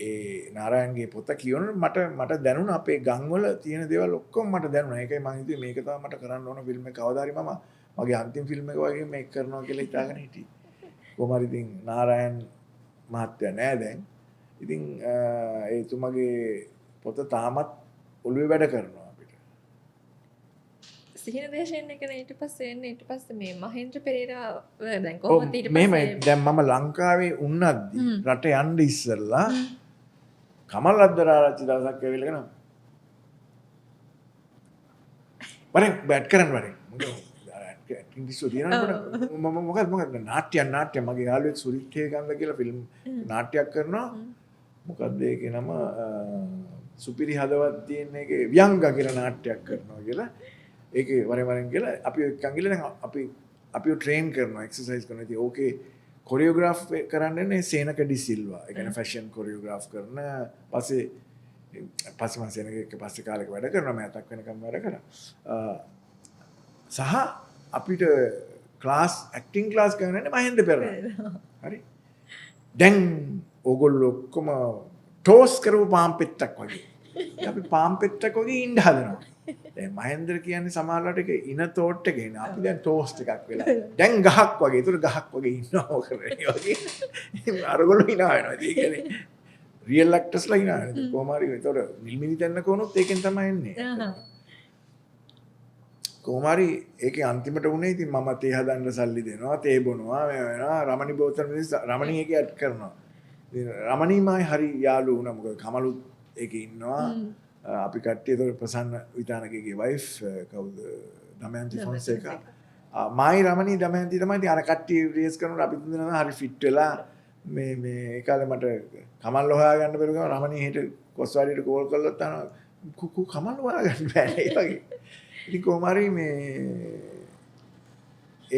S2: ඒ නාරායන්ගේ පොත කියවනකොට මට මට දැනුණා අපේ ගම්වල තියෙන දේවල් ඔක්කොම මට දැනුණා. ඒකයි මං හිතුවේ මේක තමයි මට කරන්න ඕන ෆිල්ම් එක. කවදා හරි මම මගේ අන්තිම ෆිල්ම් එක වගේ මේක කරනවා කියලා හිතාගෙන හිටියේ. කොහොම හරි ඉතින් නාරායන් මහත්තයා නෑ දැන්. ඉතින් එතුමගේ පොත තාමත් ඔළුවේ වැඩ කරනවා අපිට.
S1: සිහින දේශයෙන් එකනේ ඊට පස්සේ එන්නේ. ඊට පස්සේ මේ මහේන්ද්‍ර පෙරේරා දැන්
S2: ඔව්,
S1: කොහොමද ඊට
S2: මෙහෙමයි.
S1: පස්සේ
S2: දැන් මම ලංකාවේ උන්නද්දි රට යන්න ඉස්සෙල්ලා කමල් අද්දරාරච්චි දවසක් ඇවිල්ලා කියනවා වරෙන් බැට් කරන්න වරෙන්. මොකද ඇක්ටිං දිස්සෝ තියෙනවනේ. මම මොකක්ද මොකක්ද නාට්‍යයක් නාට්‍යයක් මගේ යාළුවෙක් සුරිත් හේගන්ද කියලා ෆිල්ම් නාට්‍යයක් කරනවා. මොකක්ද ඒකේ නම, සුපිරි හදවත් තියෙන එකේ ව්‍යංග කියලා නාට්‍යයක් කරනවා කියලා. ඒකේ වරෙන් වරෙන් කියලා අපි එක්කන් ගිහලා දැන් අපිව ට්‍රේන් කරනවා, එක්සර්සයිස් කරනවා. ඉතින් ඕකේ කොරියෝග්‍රාෆ් කරන්න එන්නේ සේනක ඩි සිල්වා. ඒ කියන්නේ ෆැෂන් කොරියෝග්‍රාෆ් කරන. පස්සේ පස්සේ මම සේනක එක්ක පස්සේ කාලෙක වැඩ කරනවා, මෑතක් වෙනකම් වැඩ කරා. සහ අපිට ක්ලාස් ඇක්ටිං ක්ලාස් කරන්න එන්නේ මහෙන්ද්‍ර පෙරේරා. හරි. දැන් ඕගොල්ලෝ ඔක්කොම ටෝස් කරපු පාන් පෙත්තක් වගේ. අපි පාන් පෙත්තක් වගේ ඉන්න හදනවා. දැන් මහෙන්ද්‍ර කියන්නේ සමහරවිට ඒක ඉන තෝට් එකේ නේ. අපි දැන් ටෝස්ට් එකක් වෙලා. දැන් ගහක් වගේ. ඒතර ගහක් වගේ ඉන්නවා කරේ. ඒ වගේ අරගොල්ලෝ හිනා වෙනවා. ඉතින් ඒ කියන්නේ රියල් ඇක්ටර්ස්ලා හිනා වෙනවා. ඉතින් කොහොම හරි ඒතර නිල්මිනි තැන්නක වුණොත් ඒකෙන් තමයි එන්නේ. කොහොම හරි ඒකේ අන්තිමට වුණේ ඉතින් මම තේ හදන්න සල්ලි දෙනවා, තේ බොනවා, මේ වෙනවා. රමණි බෝතල් මිනිස් රමණි ඒකේ ඇඩ් කරනවා. ඉතින් රමණි මායි හරි යාළු වුණා. මොකද කමලුත් ඒකේ ඉන්නවා. අපි කට්ටිය ඒතකොට ප්‍රසන්න විතානකගේ වයිෆ් කවුද දමයන්ති ෆොන්සේකා. මායි රමණි දමයන්ති තමයි ඉතින් අර කට්ටිය රියස් කරනකොට අපි තුන් දෙනා හරි ෆිට් වෙලා මේ මේ ඒ කාලේ මට කමල් හොයාගන්න බැරුව ගම රමණි හෙට කොස්වාඩියට කෝල් කළොත් අහනවා කුකු කමල් හොයාගන්න බෑනේ ඒ වගේ. ඉතින් කොහොම හරි මේ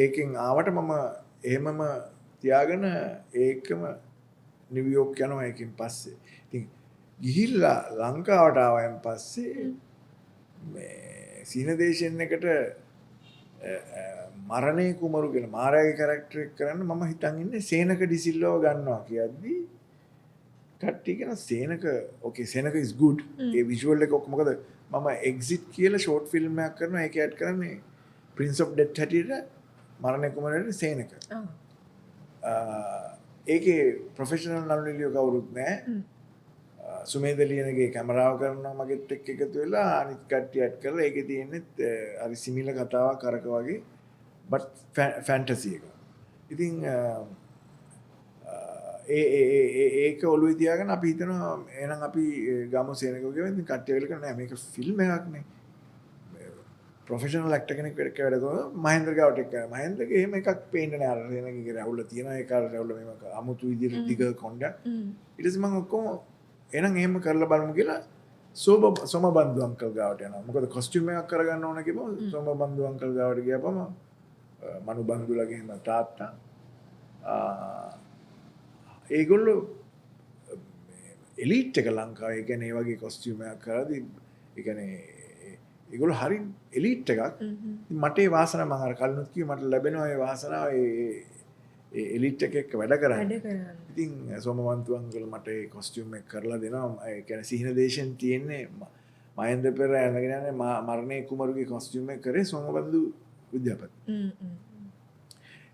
S2: ඒකෙන් ආවට මම එහෙමම තියාගෙන ඒකම නිව්යෝක් යනවා ඒකෙන් පස්සේ. ඉතින් ගිහිල්ලා ලංකාවට ආවයන් පස්සේ මේ සිහින දේශෙන් එකට මරණේ කුමරු කියලා මාරයාගේ කැරක්ටර් එක කරන්න මම හිතන් ඉන්නේ සේනක ඩිසිල්වව ගන්නවා කියද්දි කට්ටිය කියන සේනක ඕකේ සේනක is good. ඒ විජුවල් එක ඔක්කොම මොකද මම එක්සිට් කියලා ෂෝට් ෆිල්ම් එකක් කරනවා. ඒක ඇඩ් කරන්නේ ප්‍රින්ස් ඔෆ් ඩෙත් හැටියට මරණේ කුමරුට සේනක. ඒකේ ප්‍රොෆෙෂනල් නළු නිළියෝ කවුරුත් නෑ. සුමේද ලියනගේ කැමරාව කරනවා මගෙත් එක්ක එකතු වෙලා අනිත් කට්ටිය ඇඩ් කරලා ඒකේ තියෙන්නේ හරි සිමිලර් කතාවක් අරක වගේ බට් ෆැන්ටසි එක. ඉතින් ඒ ඒ ඒ ඒ ඒක ඔළුවේ තියාගෙන අපි හිතනවා එහෙනම් අපි ගමු සේනකව කියලා. ඉතින් කට්ටිය වෙල කරන නෑ මේක ෆිල්ම් එකක් නේ. ප්‍රොෆෙෂනල් ඇක්ටර් කෙනෙක් වැඩ කරනවා මහේන්ද්‍ර ගාවට එක්ක. මහේන්ද්‍රගේ එහෙම එකක් පේන්නේ නෑ. අර සේනකගේ රැවුල තියෙනවා. ඒක අර රැවුල මෙහෙම අමුතු විදිහට දිග කොණ්ඩයක්. ඊට පස්සේ මම ඔක්කොම එහෙනම් එහෙම කරලා බලමු කියලා සෝමබන්දු අංකල් ගාවට යනවා. මොකද කොස්ටියුම් එකක් කරගන්න ඕන කිව්වම සෝමබන්දු අංකල් ගාවට ගියාපම මනු බන්දුලගේ එහෙම තාත්තා ඒගොල්ලෝ එලීට් එක ලංකාවේ. ඒ කියන්නේ ඒ වගේ කොස්ටියුම් එකක් කරද්දි ඒ කියන්නේ ඒගොල්ලෝ හරි එලීට් එකක්. ඉතින් මට ඒ වාසනාව මම අර කලිනුත් කිව්වේ මට ලැබෙනවා ඒ වාසනාව ඒ ඒ එලීට් එක එක්ක වැඩ කරන්න.
S1: වැඩ කරන්න.
S2: ඉතින් සෝමවන්තු අංකල් මට ඒ කොස්ටියුම් එක කරලා දෙනවා. ඒ කියන්නේ සිහින දේශෙන් තියෙන්නේ මහේන්ද්‍ර පෙරේරා ඇඳගෙන යන්නේ මරණේ කුමරුගේ කොස්ටියුම් එක කරේ සෝමබන්දු විද්‍යාපති.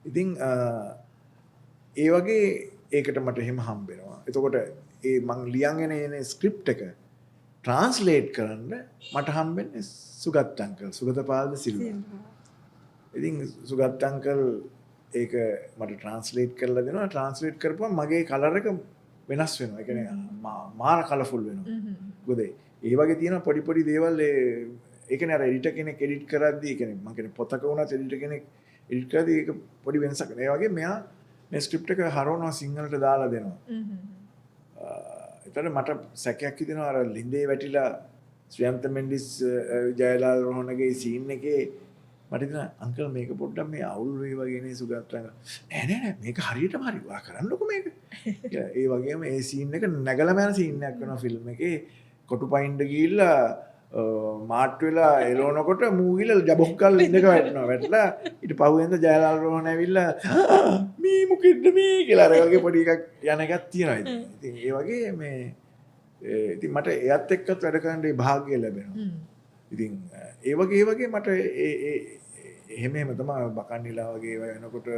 S2: ඉතින් ඒ වගේ ඒකට මට එහෙම හම්බ වෙනවා. එතකොට ඒ මං ලියන්ගෙන එන ස්ක්‍රිප්ට් එක ට්‍රාන්ස්ලේට් කරන්න මට හම්බෙන්නේ සුගත් අංකල්, සුගතපාලද සිල්වා. ඉතින් සුගත් අංකල් ඒක මට ට්‍රාන්ස්ලේට් කරලා දෙනවා. ට්‍රාන්ස්ලේට් කරපුවම මගේ කලර් එක වෙනස් වෙනවා. ඒ කියන්නේ මාර කලර්ෆුල් වෙනවා. මොකද ඒ වගේ තියෙන පොඩි පොඩි දේවල් ඒ කියන්නේ අර එඩිටර් කෙනෙක් එඩිට් කරද්දී ඒ කියන්නේ මං කියන්නේ පොතක වුණත් එඩිටර් කෙනෙක් එඩිට් කරද්දී ඒක පොඩි වෙනසක් වෙනවා. ඒ වගේ මෙයා මේ ස්ක්‍රිප්ට් එක හරවනවා සිංහලට දාලා දෙනවා. එතකොට මට සැකයක් හිතෙනවා අර ලිඳේ වැටිලා ශ්‍රියන්ත මෙන්ඩිස් ජයලාල් රෝහණගේ සීන් එකේ මට හිතෙනවා අංකල් මේක පොඩ්ඩක් මේ අවුල් වෙයි වගේ නේ සුගත් අංකල්. නෑ නෑ නෑ මේක හරියටම හරි. ඔයා කරන්නකෝ මේක. කියලා. ඒ වගේම ඒ සීන් එක නැගලම යන සීන් එකක් වෙනවා ෆිල්ම් එකේ. කොටු පයින්ඩ ගිහිල්ලා මාට් වෙලා එලවනකොට මූ ගිහලා ජබොක් ගාලා ලිඳක වැටෙනවා. වැටලා ඊට පහුවෙන්ද ජයලාල් රෝහණ ඇවිල්ලා මේ මොකෙද්ද මේ කියලා අර වගේ පොඩි එකක් යන එකක් තියෙනවා ඉතින්. ඉතින් ඒ වගේ මේ ඉතින් මට එයත් එක්කත් වැඩ කරන්න ඒ භාග්‍ය ලැබෙනවා. ඉතින් ඒ වගේ ඒ වගේ මට ඒ ඒ එහෙම එහෙම තමයි බකන්නිලා වගේ ඒවා වෙනකොට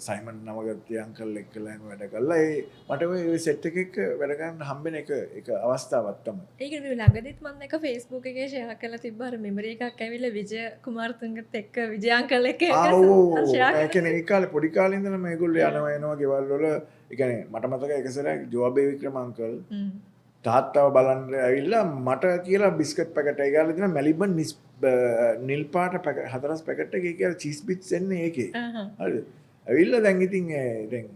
S2: සයිමන් නවගත්ති අංකල් එක්කලා එහෙම වැඩ කළා. ඒ මට ඔය සෙට් එක එක්ක වැඩ කරන්න හම්බෙන එක එක අවස්ථාවක් තමයි.
S1: ඒක මේ ළඟදිත් මම දැක්ක Facebook එකේ ෂෙයා කරලා තිබ්බ අර මෙමරි එකක් ඇවිල්ලා විජය කුමාරතුංගත් එක්ක විජය අංකල් එක්ක
S2: ආ ඔව් ඔව්.
S1: ෂෙයා
S2: ඒ කියන්නේ ඒ කාලේ පොඩි කාලේ ඉඳලම මේගොල්ලෝ යනවා එනවා ගෙවල් වල. ඒ කියන්නේ මට මතකයි එක සැරයක් ජෝබේ වික්‍රම අංකල් තාත්තව බලන්න ඇවිල්ලා මට කියලා බිස්කට් පැකට් එක ගාලා දෙන මැලිබන් නිල් පාට පැකට් හතරස් පැකට් එක ඒ කියලා චීස් බිට්ස් එන්නේ ඒකේ. හරිද? ඇවිල්ලා දැන් ඉතින් දැන්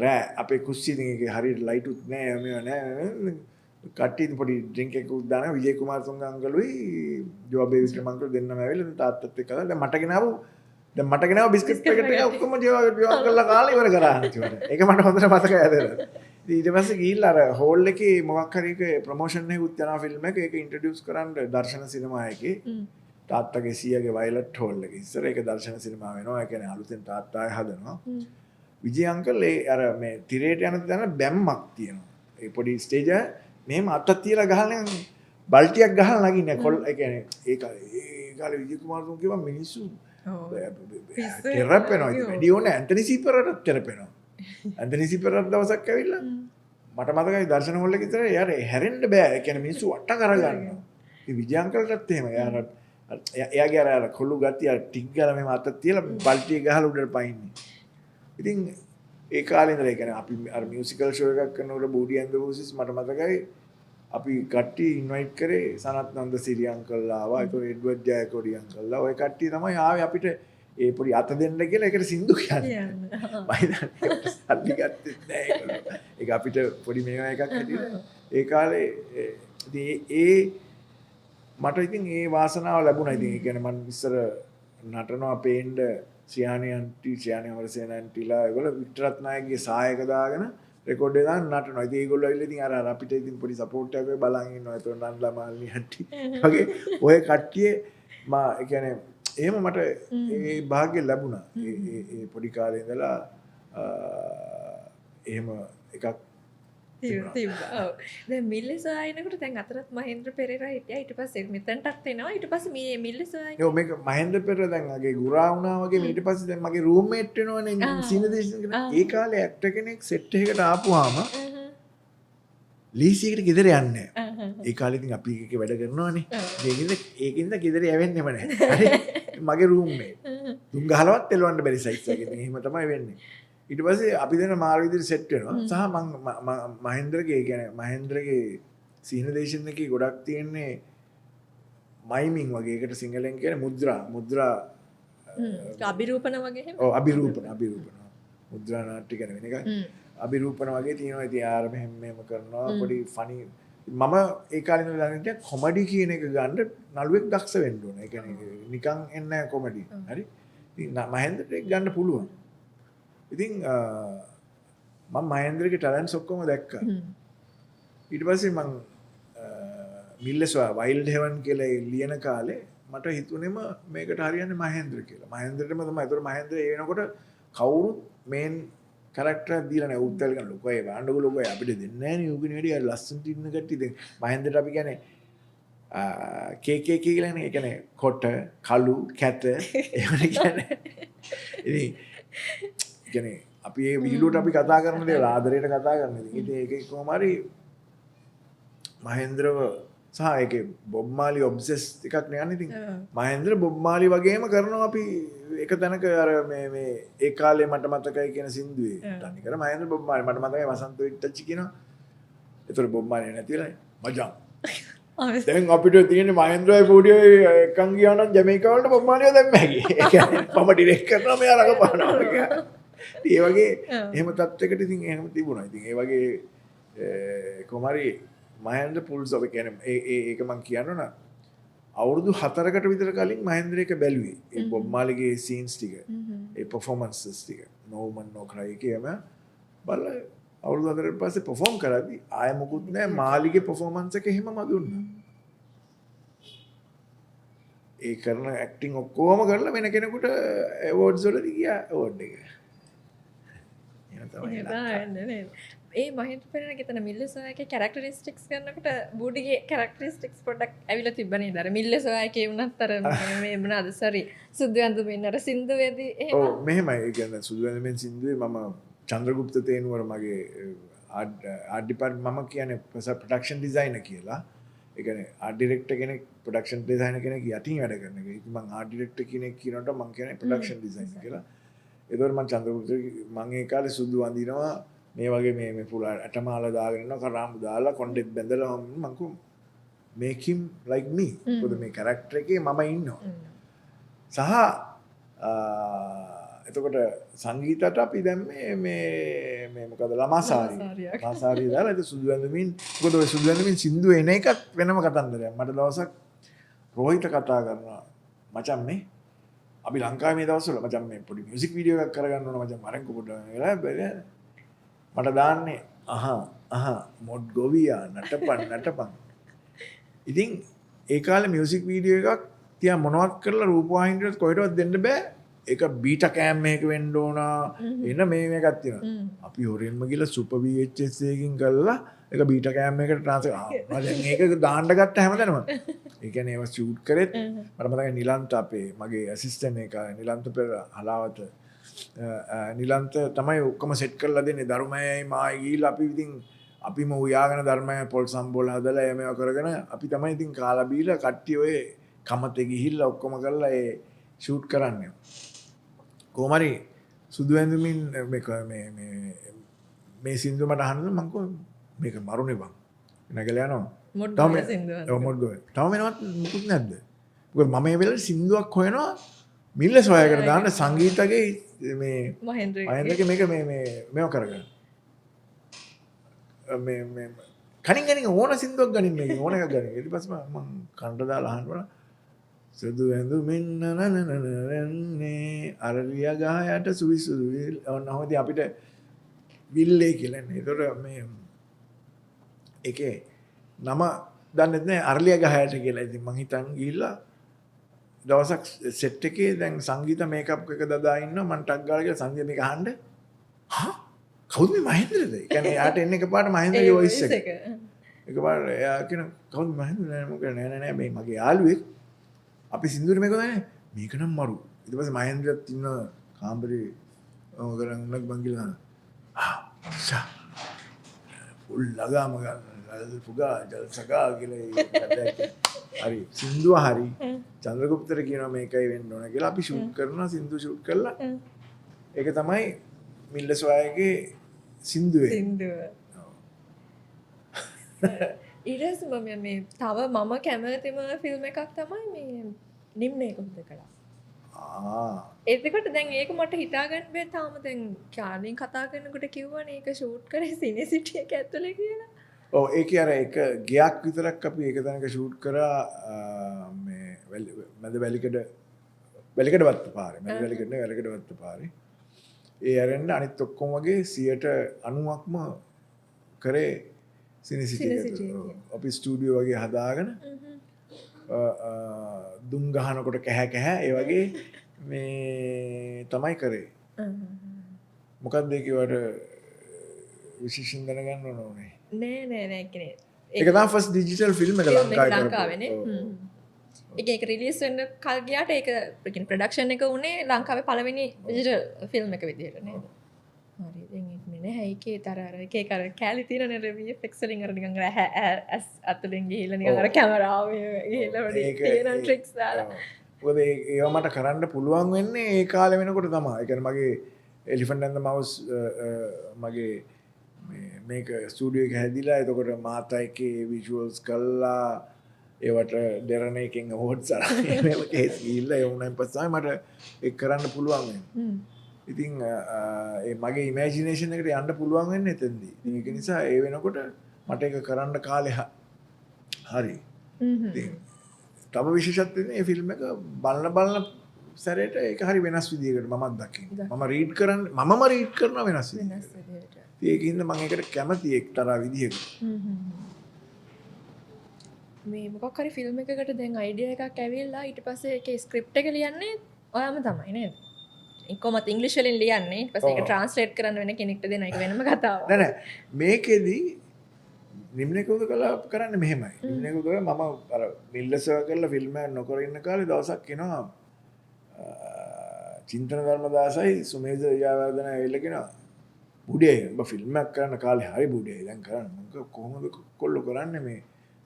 S2: රෑ අපේ කුස්සිය ඉතින් ඒකේ හරියට ලයිට් උත් නෑ මේවා නෑ. කට්ටිය ඉතින් පොඩි ඩ්‍රින්ක් එකකුත් දානවා. විජේ කුමාරතුංග අංකලුයි ජෝබේ වික්‍රම අංකල් දෙන්නම ඇවිල්ලා දැන් තාත්තත් එක්ක දැන් මට ගෙනාවු දැන් මට ගෙනාව බිස්කට් පැකට් එක ඔක්කොම ජෝ අංකල්ලා කාලා ඉවර කරා අන්තිමට. ඒක මට හොඳට මතකයි අදට. ඉතින් ඊට පස්සේ ගිහිල්ලා අර හෝල් එකේ මොකක් හරි එක ප්‍රොමෝෂන් එකකුත් යනවා ෆිල්ම් එක. ඒක ඉන්ට්‍රොඩියුස් කරන්න දර්ශන සිනමා එකේ. තාත්තගේ සීයාගේ වයලට් හෝල් එක. ඉස්සර ඒක දර්ශන සිනමා වෙනවා. ඒ කියන්නේ අලුතෙන් තාත්තා ආයෙ හදනවා. විජය අංකල් ඒ අර මේ තිරයට යන තැන බැම්මක් තියෙනවා. ඒ පොඩි ස්ටේජ් එක මෙහෙම අත තියලා ගහලා නිකන් බල්ටියක් ගහලා නගින්නේ. කොල් ඒ කියන්නේ ඒ කාලේ විජය කුමාරතුංග කිව්වා මිනිස්සු තෙරපෙනවා. ඉතින් වැඩි ඕනේ ඇන්තනි සීපරටත් තෙරපෙනවා. ඇන්තනි සීපරට දවසක් ඇවිල්ලා මට මතකයි දර්ශන හෝල් එකේ ඉතල එයාට හැරෙන්න බෑ. ඒ කියන්නේ මිනිස්සු වට කරගන්නවා. ඉතින් විජය අංකල්ටත් එහෙම. එයා එයාගේ අර අර කොළු ගතිය අර ටික් ගාලා මෙහෙම අත තියලා බල්ටිය ගහලා උඩට පයින්නේ. ඉතින් ඒ කාලේ ඉඳලා ඒ කියන්නේ අපි අර මියුසිකල් ෂෝ එකක් කරනකොට බූඩි ඇන්ඩ් ද බූසිස් මට මතකයි අපි කට්ටිය ඉන්වයිට් කරේ සනත් නන්දසිරි අංකල් ආවා. ඒතකොට එඩ්වඩ් ජයකොඩි අංකල් ආවා. ඔය කට්ටිය තමයි ආවේ අපිට ඒ පොඩි අත දෙන්න කියලා ඒකට සින්දු කියන්නේ. මම හිතන්නේ සල්ලි ගත්තෙත් නෑ ඒගොල්ලෝ. ඒක අපිට පොඩි මේවා එකක් හැටියට. ඒ කාලේ ඉතින් ඒ මට ඉතින් ඒ වාසනාව ලැබුණා. ඉතින් ඒ කියන්නේ මං ඉස්සර නටනවා පේන්න ශ්‍රියානි ආන්ටි, ශ්‍රියානි අමරසේන ආන්ටිලා ඒගොල්ලෝ වික්ටර් රත්නායකගේ සහායක දාගෙන රෙකෝඩ් එක දාන නටනවා. ඉතින් ඒගොල්ලෝ ඇවිල්ලා ඉතින් අර අර අපිට ඉතින් පොඩි සපෝට් එකක් වගේ බලන් ඉන්නවා. ඒතකොට නන්දලා මාලිනී ආන්ටි වගේ ඔය කට්ටිය මා ඒ කියන්නේ එහෙම මට ඒ භාග්‍ය ලැබුණා. ඒ ඒ ඒ පොඩි කාලේ ඉඳලා එහෙම එකක්
S1: තිබ්බා. ඔව්. දැන් මිල්ලේ සොයා එනකොට දැන් අතරත් මහේන්ද්‍ර පෙරේරා හිටියා. ඊට පස්සේ මෙතනටත් එනවා. ඊට පස්සේ මේ මිල්ලේ සොයා
S2: ඔව් මේක මහේන්ද්‍ර පෙරේරා දැන් අගේ ගුරා වුණා වගේ ඊට පස්සේ දැන් මගේ රූම්මේට් වෙනවනේ සීන දේශන කෙනෙක්. ඒ කාලේ ඇක්ටර් කෙනෙක් සෙට් එකකට ආපුවාම ලීසියකට ගෙදර යන්නේ නැහැ. ඒ කාලේ ඉතින් අපි එක වැඩ කරනවනේ. ඒකින්ද ගෙදර යවෙන්නෙම නැහැ. හරි. මගේ රූම්මේට්. තුන් ගහලවත් එලවන්න බැරි සයිස් එකක්. ඉතින් එහෙම තමයි වෙන්නේ. ඊට පස්සේ අපි දෙන මාර විදිහට සෙට් වෙනවා. සහ මං මහේන්ද්‍රගේ ඒ කියන්නේ මහේන්ද්‍රගේ සීන දේශන එකේ ගොඩක් තියෙන්නේ මයිමින් වගේ. ඒකට සිංහලෙන් කියන්නේ මුද්‍රා. මුද්‍රා
S1: අභිරූපණ වගේ එහෙම.
S2: ඔව් අභිරූපණ අභිරූපණ. මුද්‍රා නාට්‍ය ගැන වෙන එකක්. අභිරූපණ වගේ තියෙනවා. ඉතින් ආර මෙහෙම මෙහෙම කරනවා. පොඩි ෆනි. මම ඒ කාලේ ඉඳලා දන්නේ හිටියා කොමඩි කියන එක ගන්න නළුවෙක් දක්ෂ වෙන්න ඕන. ඒ කියන්නේ නිකන් එන්නේ නැහැ කොමඩි. හරි. ඉතින් මහේන්ද්‍රට ඒක ගන්න පුළුවන්. ඉතින් මම මහේන්ද්‍රගේ ටැලන්ට්ස් ඔක්කොම දැක්කා. ඊට පස්සේ මං මිල්ලස්වා වයිල්ඩ් හෙවන් කියලා ලියන කාලේ මට හිතුනේම මේකට හරියන්නේ මහේන්ද්‍ර කියලා. මහේන්ද්‍රටම තමයි. ඒතර මහේන්ද්‍ර ඒ වෙනකොට කවුරුත් මේන් කැරක්ටර් එකක් දීලා නැහැ. උත්තර ගන්න ලොකු අය බලන්නකෝ ලොකු අය අපිට දෙන්නේ නැහැ නේ. ඌගෙන වැඩි අර ලස්සනට ඉන්න කට්ටිය. දැන් මහේන්ද්‍රට අපි කියන්නේ KKK කියලානේ. ඒ කියන්නේ කොට, කළු, කැත එහෙමනේ කියන්නේ. ඉතින් කියන්නේ අපි ඒ විහිළුවට අපි කතා කරන දේවල් ආදරයට කතා කරන ඉතින්. ඉතින් ඒකේ කොහොම හරි මහේන්ද්‍රව සහ ඒකේ බොබ් මාලි ඔබ්සෙස් එකක් නේ යන්නේ. ඉතින් මහේන්ද්‍ර බොබ් මාලි වගේම කරනවා අපි එක තැනක අර මේ මේ ඒ කාලේ මට මතකයි කියන සින්දුවේ. තනි කර මහේන්ද්‍ර බොබ් මාලි මට මතකයි වසන්ත විට්ටච්චි කියනවා. ඒතර බොබ් මාලි නැති වෙලා මචං දැන් අපිට තියෙන්නේ මහේන්ද්‍රයි පොඩියයි එකන් ගියා නම් ජමයිකා වලට බොබ් මාලිව දැම්ම හැකි. ඒ කියන්නේ මම ඩිරෙක්ට් කරනවා මෙයා රඟපානවා කියලා. ඉතින් ඒ වගේ එහෙම තත්ත්වයකට ඉතින් එහෙම තිබුණා. ඉතින් ඒ වගේ කොහොම හරි මහේන්ද්‍ර පුල්ස් ඔෆ් කියන්නේ ඒ ඒ ඒක මං කියන්න ඕන අවුරුදු 4කට විතර කලින් මහේන්ද්‍ර එක බැලුවේ. ඒ බොබ් මාලිගේ සීන්ස් ටික. ඒ පර්ෆෝමන්සස් ටික. No Woman No Cry එකේම බලලා අවුරුදු 4කට පස්සේ පර්ෆෝම් කරද්දි ආය මොකුත් නෑ මාලිගේ පර්ෆෝමන්ස් එක එහෙමම දුන්නා. ඒ කරන ඇක්ටිං ඔක්කොම කරලා වෙන කෙනෙකුට ඇවෝඩ්ස් වලදී ගියා ඇවෝඩ් එක. එහෙම තමයි
S1: එහෙම
S2: ලංකාවේ.
S1: තමයි නේද? ඒ මහින්ද්‍ර පෙරේරාගේ එතන මිල්ල සොයාගේ කැරක්ටරිස්ටික්ස් කරනකොට බූඩිගේ කැරක්ටරිස්ටික්ස් පොඩ්ඩක් ඇවිල්ලා තිබ්බ නේද? අර මිල්ල සොයාගේ වුණත් අර මේ මොනවාද, සෝරි, සුදු ඇඳුමින් අර සින්දුවේදී එහෙම.
S2: ඔව්, මෙහෙමයි. ඒ කියන්නේ සුදු ඇඳුමින් සින්දුවේ මම චන්ද්‍රගුප්ත තේනුවර මගේ ආර්ට් ඩිපාර්ට්මන්ට්, මම කියන්නේ ප්‍රොඩක්ෂන් ඩිසයිනර් කියලා. ඒ කියන්නේ ආර්ට් ඩිරෙක්ටර් කෙනෙක් ප්‍රොඩක්ෂන් ඩිසයිනර් කෙනෙක් යටින් වැඩ කරන එක. ඉතින් මං ආර්ට් ඩිරෙක්ටර් කෙනෙක් කියනකොට මං කියන්නේ ප්‍රොඩක්ෂන් ඩිසයිනර් කියලා. ඒතකොට මං චන්ද්‍රගුප්ත, මං ඒ කාලේ සුදු අඳිනවා, මේ වගේ මේ මේ පුලා ඇටමාල දාගෙන ඉන්නවා, කරාඹු දාලා කොණ්ඩෙත් බැඳලා. මං කිව්වා "Make him like me." මොකද මේ කැරක්ටර් එකේ මම ඉන්නවා. සහ එතකොට සංගීතයට අපි දැම්මේ මේ මේ මොකද, ළමා සාරිය.
S1: සාරියක්.
S2: ළමා සාරිය දාලා ඒක සුදු ඇඳුමින්. මොකද ඔය සුදු ඇඳුමින් සින්දු එන එකත් වෙනම කතන්දරයක්. මට දවසක් රෝහිත කතා කරනවා, මචං මේ අපි ලංකාවේ මේ දවස්වල මචං මේ පොඩි මියුසික් වීඩියෝ එකක් කරගන්න ඕන මචං, මරෙන්කෝ පොඩ්ඩක් කියලා. බැහැ. මට දාන්නේ අහා අහා මොඩ් ගොවියා නටපන් නටපන්. ඉතින් ඒ කාලේ මියුසික් වීඩියෝ එකක් තියා මොනවත් කරලා රූපවාහිනියට කොහෙටවත් දෙන්න බෑ. ඒක බීටා කෑම් එකක වෙන්න ඕන. එන මේ මේකක් තියෙනවා. අපි හොරෙන්ම ගිහලා සුපර් VHS එකකින් කරලා ඒක බීටා කෑම් එකට ට්‍රාන්ස්ෆර් ආ මම දැන් ඒක දාන්න ගත්ත හැමතැනම. ඒ කියන්නේ ඒවා ෂූට් කරෙත් මට මතකයි නිලන්ත, අපේ මගේ ඇසිස්ටන්ට් එක නිලන්ත පෙර හලාවත, නිලන්ත තමයි ඔක්කොම සෙට් කරලා දෙන්නේ. ධර්මයයි මායි ගිහිල්ලා අපි ඉතින් අපිම උයාගෙන ධර්මය පොල් සම්බෝල් හදලා එහෙම ඒවා කරගෙන අපි තමයි ඉතින් කාලා බීලා කට්ටිය ඔය කමතේ ගිහිල්ලා ඔක්කොම කරලා ඒ ෂූට් කරන්නේ. කොහොම හරි සුදු ඇඳුමින් මේ මේ මේ මේ සින්දුව මට අහන්න මං කිව්වා මේක මරුනේ බං. නැගලා යනවා.
S1: මොඩ්
S2: තව
S1: ගොවියා සින්දුවක්.
S2: ඔව්, මොඩ් ගොවියා. තව වෙනවත් මුකුත් නැද්ද? මොකද මම මේ වෙලාවේ සින්දුවක් හොයනවා මිල්ල සොයාගෙන දාන්න සංගීතගේ මේ
S1: මහේන්ද්‍රගේ.
S2: මහේන්ද්‍රගේ මේක මේ මේ මේව කරගන්න. මේ මේ කනින් කනින් ඕන සින්දුවක් ගනින්, මේක ඕන එකක් ගනින්. ඊට පස්සේ මං කනට දාලා අහන්න බලන්න. සුදු ඇඳුමින් නනනනනන්නේ අරලිය ගහ යට සුවිසුදු විල්. ඔන්න ඔහොම ඉතින් අපිට විල්ලේ කියලා එන්නේ. ඒතකොට මේ ඒකේ නම දන්නෙත් නෑ අරලිය ගහ යට කියලා. ඉතින් මං හිතන් ගිහිල්ලා දවසක් සෙට් එකේ දැන් සංගීත මේකප් එක දදා ඉන්නවා. මං ටක් ගාලා කියලා සංගීත මේක අහන්න. හා, කවුද මේ මහේන්ද්‍රද? ඒ කියන්නේ එයාට එන්නේ එකපාරට මහේන්ද්‍රගේ වොයිස් එක.
S1: එක.
S2: එකපාරට එයා කියන කවුද මහේන්ද්‍ර? නෑ මොකද, නෑ නෑ නෑ මේ මගේ යාළුවෙක්. අපි සින්දුවට මේක දන්නේ මේක නම් මරු. ඊට පස්සේ මහේන්ද්‍රත් ඉන්න කාමරේ ඔව් කරන් උනක් බං කියලා ආ ෂා ෆුල් ලගාම ගන්න පුගා ජල්සකා කියලා ඒ කතාවක්. හරි සින්දුව හරි චන්ද්‍රගුප්තට කියනවා මේකයි වෙන්න ඕන කියලා. අපි ෂූට් කරනවා, සින්දුව ෂූට් කරලා ඒක තමයි මිල්ල සොයාගේ සින්දුවේ.
S1: සින්දුව. ඊට පස්සේ මම මේ තව මම කැමතිම ෆිල්ම් එකක් තමයි මේ නිම්නයක හුදකලා. එතකොට දැන් ඒක මට හිතාගන්න බෑ තාම. දැන් කලින් කතා කරනකොට කිව්වනේ ඒක ෂූට් කරේ සිනේ සිටි එක ඇතුලේ කියලා.
S2: ඔව්, ඒකේ අර එක ගෙයක් විතරක් අපි එක තැනක ෂූට් කරා මේ මැද වැලිකඩ, වැලිකඩ වත්ත පාරේ. මැද වැලිකඩ නෙවෙයි, වැලිකඩ වත්ත පාරේ. ඒ ඇරෙන්න අනිත් ඔක්කොම වගේ 90%ක්ම කරේ සිනේ සිටි එක
S1: සිනේ සිටි
S2: ඇතුලේ.
S1: එකේ.
S2: ඔව්. අපි ස්ටුඩියෝ වගේ හදාගෙන අ, අ, දුම් ගහනකොට කැහැ කැහැ ඒ වගේ මේ තමයි කරේ. මොකක්ද ඒකේ ඔයාලට විශේෂයෙන් දැනගන්න ඕන උනේ?
S1: නෑ නෑ නෑ, කියන්නේ
S2: ඒක තමයි ෆස්ට් ඩිජිටල් ෆිල්ම් එක
S1: ෆිල්ම් එක
S2: ලංකාවේ කරපු.
S1: ලංකාවේනේ. ඒ ඒක රිලීස් වෙන්න කල් ගියාට ඒක ඒ කියන්නේ ප්‍රොඩක්ෂන් එක උනේ ලංකාවේ පළවෙනි ඩිජිටල් ෆිල්ම් එක විදිහට නේද? හරි. දැන් ඒක මේ නැහැ ඒකේ තර අර එක එක අර කෑලි තියෙන නේ VFX වලින් අර නිකන් අර ඇස් අතුලින් ගිහිල්ලා නිකන් අර කැමරාව ගිහිල්ලා පොඩි තියෙන ට්‍රික්ස් දාලා.
S2: ඔව්. මොකද ඒවා මට කරන්න පුළුවන් වෙන්නේ ඒ කාලේ වෙනකොට තමයි. ඒ කියන්නේ මගේ එලිෆන්ට් ඇන්ඩ් ද මවුස් මගේ මේක ස්ටුඩියෝ එක හැදිලා, එතකොට මාතා එකේ විජුවල්ස් කළා, ඒවට දෙරණ එකෙන් අවෝඩ්ස් අරන් මේව කේස් ගිහිල්ලා ඒ වුණාන් පස්සේ තමයි මට ඒක කරන්න පුළුවන් වෙන්නේ. ඉතින් ඒ මගේ ඉමේජිනේෂන් එකට යන්න පුළුවන් වෙන්නේ එතෙන්දී. ඉතින් ඒක නිසා ඒ වෙනකොට මට ඒක කරන්න කාලේ හරි. ඉතින් තව විශේෂත්වය මේ ෆිල්ම් එක බලන බලන සැරේට ඒක හරි වෙනස් විදියකට මමත් දකින්නේ. මම රීඩ් කරන්න මමම රීඩ් කරනවා වෙනස් විදියකට.
S1: වෙනස් විදියට.
S2: ඉතින් ඒකින්ද මම ඒකට කැමති එක්තරා විදියකට.
S1: මේ මොකක් හරි ෆිල්ම් එකකට දැන් අයිඩියා එකක් ඇවිල්ලා ඊට පස්සේ ඒකේ ස්ක්‍රිප්ට් එක ලියන්නේ ඔයාම තමයි නේද? කොහොමත් ඉංග්‍රීසි වලින් ලියන්නේ. ඊට පස්සේ ඒක ට්‍රාන්ස්ලේට් කරන්න වෙන කෙනෙක්ට දෙන එක වෙනම කතාවක්.
S2: නෑ නෑ, මේකෙදි නිම්නයක හුදකලා කරන්නේ මෙහෙමයි. නිම්නයක හුදකලා මම අර මිල්ලසව කරලා ෆිල්ම් එකක් නොකර ඉන්න කාලේ දවසක් එනවා චින්තන ධර්මදාසයි සුමේද ජයවර්ධන ඇවිල්ලා කියනවා, "බුඩේ, උඹ ෆිල්ම් එකක් කරන්න කාලේ හරි බුඩේ, දැන් කරන්න." මං කිව්වා, "කොහොමද කොල්ලෝ කරන්නේ මේ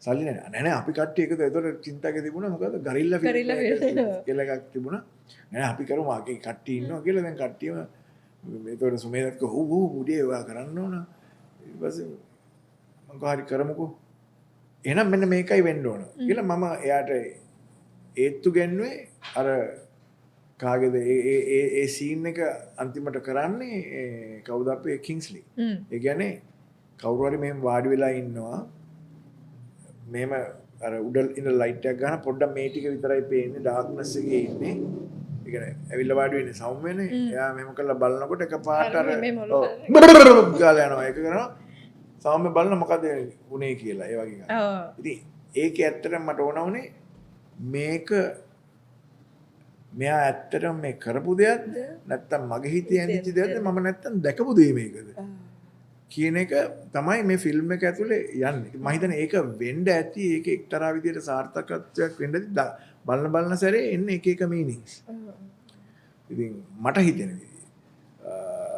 S2: සල්ලි නෑ?" "නෑ නෑ, අපි කට්ටිය එකතු." ඒතකොට චින්තකේ තිබුණා මොකද්ද, ගරිල්ලා ෆිල්ම්
S1: ගරිල්ලා ෆිල්ම්.
S2: කියලා එකක් තිබුණා. "නෑ නෑ, අපි කරමු, ආගේ කට්ටිය ඉන්නවා" කියලා. දැන් කට්ටියම ඒතකොට සුමේදත් කිව්වා, "ඔව් ඔව් බුඩේ, ඔයා කරන්න ඕන." ඊට පස්සේ මං කිව්වා, "හරි, කරමුකෝ. එහෙනම් මෙන්න මේකයි වෙන්න ඕන" කියලා මම එයාට ඒත්තු ගැන්නුවේ. අර කාගේද ඒ ඒ ඒ ඒ සීන් එක අන්තිමට කරන්නේ ඒ කවුද අපේ කිංස්ලි. ඒ කියන්නේ කවුරු හරි මෙහෙම වාඩි වෙලා ඉන්නවා. මෙහෙම අර උඩ ඉඳ ලයිට් එකක් ගන්න පොඩ්ඩක් මේ ටික විතරයි පේන්නේ, ඩාර්ක්නස් එකේ ඉන්නේ. ඒ කියන්නේ ඇවිල්ලා වාඩි වෙන්නේ සෞම්‍යනේ. එයා මෙහෙම කරලා බලනකොට එකපාරට අර
S1: අර මේ මොළොව
S2: ඔව් ගාලා යනවා. ඒක කරනවා. සෞම්‍ය බලන මොකද වුනේ කියලා ඒ වගේ එකක්. ඉතින් ඒකේ ඇත්තටම මට ඕන වුණේ මේක මෙයා ඇත්තටම මේ කරපු දෙයක්ද, නැත්තම් මගේ හිතේ ඇඳිච්ච දෙයක්ද, මම නැත්තම් දැකපු දේ මේකද කියන එක තමයි මේ ෆිල්ම් එක ඇතුලේ යන්නේ. මම හිතන්නේ ඒක වෙන්න ඇති, ඒක එක්තරා විදියට සාර්ථකත්වයක් වෙන්න ඇති. බලන බලන සැරේ එන්නේ එක එක මීනින්ග්ස්. ඉතින් මට හිතෙන විදිය.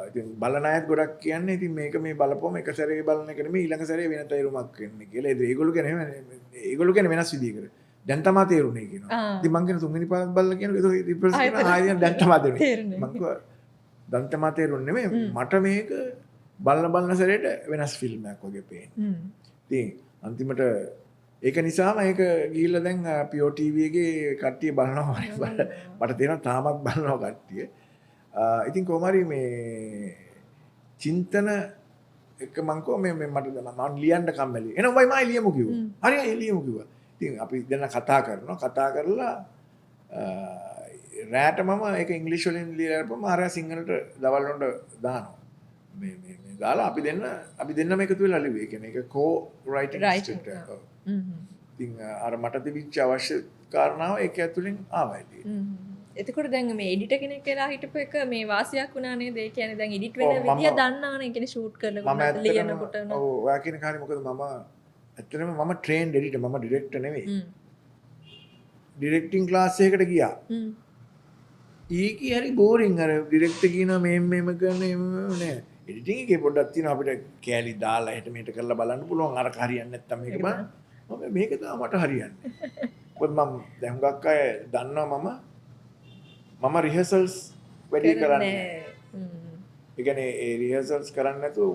S2: ඉතින් බලන අයත් ගොඩක් කියන්නේ ඉතින් මේක මේ බලපුවම එක සැරේ බලන එක නෙමෙයි, ඊළඟ සැරේ වෙන තේරුමක් වෙන්නේ කියලා. ඒ ඒගොල්ලෝ කියන්නේ එහෙම, ඒගොල්ලෝ කියන්නේ වෙනස් විදියකට. දැන් තමා තේරුනේ කියනවා. ඉතින් මං කියන තුන්වෙනි පාරත් බලලා කියනවා. ඒක ඊට පස්සේ කියනවා ආයෙ දැන් තමා තේරුනේ.
S1: තේරුනේ.
S2: මං කිව්වා දැන් තමා තේරුනේ නෙමෙයි, මට මේක බලන බලන සැරේට වෙනස් ෆිල්ම් එකක් වගේ පේන්නේ. ඉතින් අන්තිමට ඒක නිසාම ඒක ගිහිල්ලා දැන් පියෝ ටීවී එකේ කට්ටිය බලනවා. මට තේරෙනවා තාමත් බලනවා කට්ටිය. ඉතින් කොහොම හරි මේ චින්තන එක මං කිව්වා මේ මේ මට මං ලියන්න කම්මැලි. එහෙනම් වයි මයි ලියමු කිව්වා. හරි හරි ලියමු කිව්වා. ඉතින් අපි දෙන්න කතා කරනවා. කතා කරලා රෑට මම ඒක ඉංග්‍රීසි වලින් ලියලා අරපුවම අර සිංහලට දවල් වලට දානවා. මේ මේ මේ දාලා අපි දෙන්නම එකතු වෙලා ලිව්වේ. ඒ කියන්නේ ඒක කෝ රයිටිං
S1: Writing,
S2: script එකක්. ඔව්. ඉතින් අර මට තිබිච්ච අවශ්‍ය කාරණාව ඒක ඇතුලෙන් ආවා එළියට.
S1: එතකොට දැන් මේ එඩිටර් කෙනෙක් වෙලා හිටපු එක මේ වාසියක් වුණා නේද? ඒ කියන්නේ දැන් එඩිට් වෙන
S2: ඔව්, මම
S1: විදිය දන්නවනේ. ඒ කියන්නේ ෂූට්
S2: මම
S1: කරනකොට
S2: ඇත්තටම
S1: ලියනකොට උනත්.
S2: ඔව්, ඔයා කියන කාරණේ මොකද මම ඇත්තටම මම ට්‍රේන්ඩ් එඩිටර්, මම ඩිරෙක්ටර් නෙවෙයි. ඩිරෙක්ටිං ක්ලාස් එකකට ගියා. ඒකේ හරි බෝරින්. අර ඩිරෙක්ටර් කියනවා මෙහෙම මෙහෙම කරන එහෙම නෑ. එඩිටිං එකේ පොඩ්ඩක් තියෙනවා අපිට කෑලි දාලා එහෙට මෙහෙට කරලා බලන්න පුළුවන්, අර හරියන්නේ නැත්තම් මේක බලන්න. මම මේක තමයි මට හරියන්නේ. මොකද මම දැන් හුඟක් අය දන්නවා මම මම රිහර්සල්ස් වැඩි කරන්නේ නෑ. ඒ කියන්නේ ඒ රිහර්සල්ස් කරන්නේ නැතුව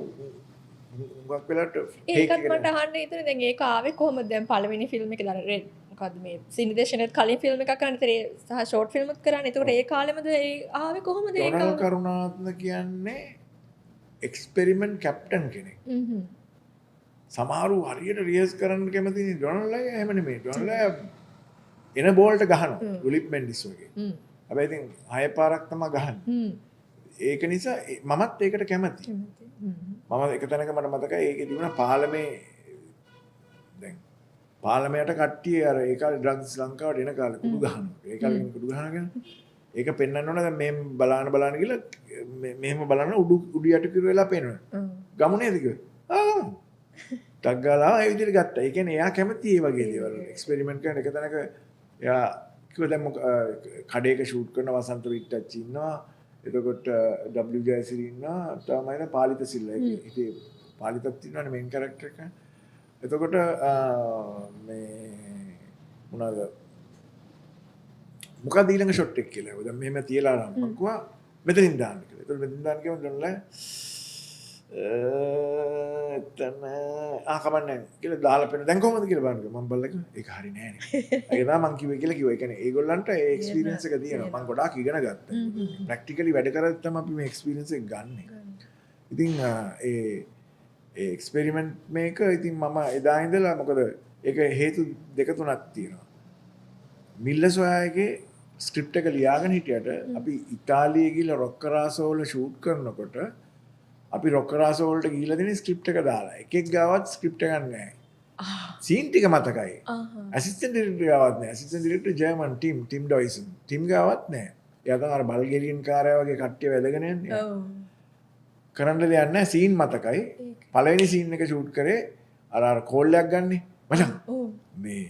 S2: හුඟක් වෙලාවට take
S1: ඒකත්
S2: එක
S1: මට අහන්න හිතුනේ, දැන් ඒක ආවේ කොහොමද? දැන් පළවෙනි ෆිල්ම් එක දාලා රෙඩ් මොකද්ද මේ සිනිදේශනෙත් කලින් ෆිල්ම් එකක් කරන්න ඉතින් ඒ සහ ෂෝට් ෆිල්ම් එකක් කරන්නේ. ඒතකොට ඒ කාලෙමද ඒ ආවේ කොහොමද ඒක?
S2: ඩොනල්ඩ් කරුණාරත්න කියන්නේ එක්ස්පෙරිමන්ට් කැප්ටන් කෙනෙක්. සමහරු හරියට රිහර්ස් කරන්න කැමති නේ. ඩොනල්ඩ් අයියා එහෙම නෙමෙයි. ඩොනල්ඩ් අයියා එන බෝල්ට ගහනවා. දුලිප් මෙන්ඩිස් වගේ. හැබැයි ඉතින් හය පාරක් තමයි ගහන්නේ. ඒක නිසා මමත් ඒකට කැමතියි.
S1: කැමති.
S2: මම එක තැනක මට මතකයි ඒකේ තිබුණා පාලමේ, දැන් පාලමයට කට්ටිය අර ඒ කාලේ ඩ්‍රග්ස් ලංකාවට එන කාලේ කුඩු ගහනවා. ඒ කාලේ කුඩු ගහනවා කියන්නේ ඒක පෙන්වන්න ඕන. දැන් මෙහෙම බලාන බලාන ගිහලා මෙහෙම බලන උඩු උඩු යට කිරු වෙලා පේනවා. ගමු නේද කිව්වා. ආ ගමු. ටක් ගාලා ඒ විදිහට ගත්තා. ඒ කියන්නේ එයා කැමති ඒ වගේ දේවල් එක්ස්පෙරිමන්ට් කරන. එක තැනක එයා කිව්වා දැන් කඩේක ෂූට් කරන වසන්ත විට්ටච්චි ඉන්නවා. එතකොට W Jayasiri ඉන්නවා. තව මම හිතන්නේ පාලිත සිල්වා. ඒකේ හිටියේ පාලිතත් ඉන්නවනේ මේන් කැරක්ටර් එක. එතකොට මේ මොනවාද මොකක්ද ඊළඟ ෂොට් එක කියලා. දැන් මෙහෙම තියලා අරන් මං කිව්වා මෙතනින් දාන්න කියලා. එතකොට මෙතනින් දාන්න කිව්වම ඩොනල්ඩ් එතන ආ කමක් නෑ කියලා දාලා පෙන්න. දැන් කොහොමද කියලා බලන්න කිව්වා. මං බලලා කිව්වා ඒක හරි නෑනේ. ඒක තමයි මං කිව්වේ කියලා කිව්වා. ඒ කියන්නේ ඒගොල්ලන්ට ඒ එක්ස්පීරියන්ස් එක තියෙනවා. මං ගොඩාක් ඉගෙන ගත්තා. ප්‍රැක්ටිකලි වැඩ කරද්දි තමයි අපි මේ එක්ස්පීරියන්ස් එක ගන්නෙ. ඉතින් ඒ ඒ එක්ස්පෙරිමන්ට් මේක ඉතින් මම එදා ඉඳලා, මොකද ඒක හේතු දෙක තුනක් තියෙනවා. මිල්ල සොයාගේ ස්ක්‍රිප්ට් එක ලියාගෙන හිටියට අපි ඉතාලියේ ගිහලා රොක්කරාසෝ වල ෂූට් කරනකොට අපි රොක්කරාසෝ වලට ගිහිල්ලා දෙන ස්ක්‍රිප්ට් එක දාලා එකෙක් ගාවත් ස්ක්‍රිප්ට් එකක් නැහැ. සීන් ටික මතකයි. ඇසිස්ටන්ට් ඩිරෙක්ටර් ගාවත් නැහැ. Assistant director German team Tim Deussen. Tim ගාවත් නැහැ. එයා තමයි අර බල්ගේරියන් කාරයා වගේ කට්ටිය වැදගෙන යන්නේ. කරන්න දෙයක් නැහැ, සීන් මතකයි.
S1: ඒක.
S2: පළවෙනි සීන් එක ෂූට් කරේ අර අර කෝල් එකක් ගන්නෙ. මචං මේ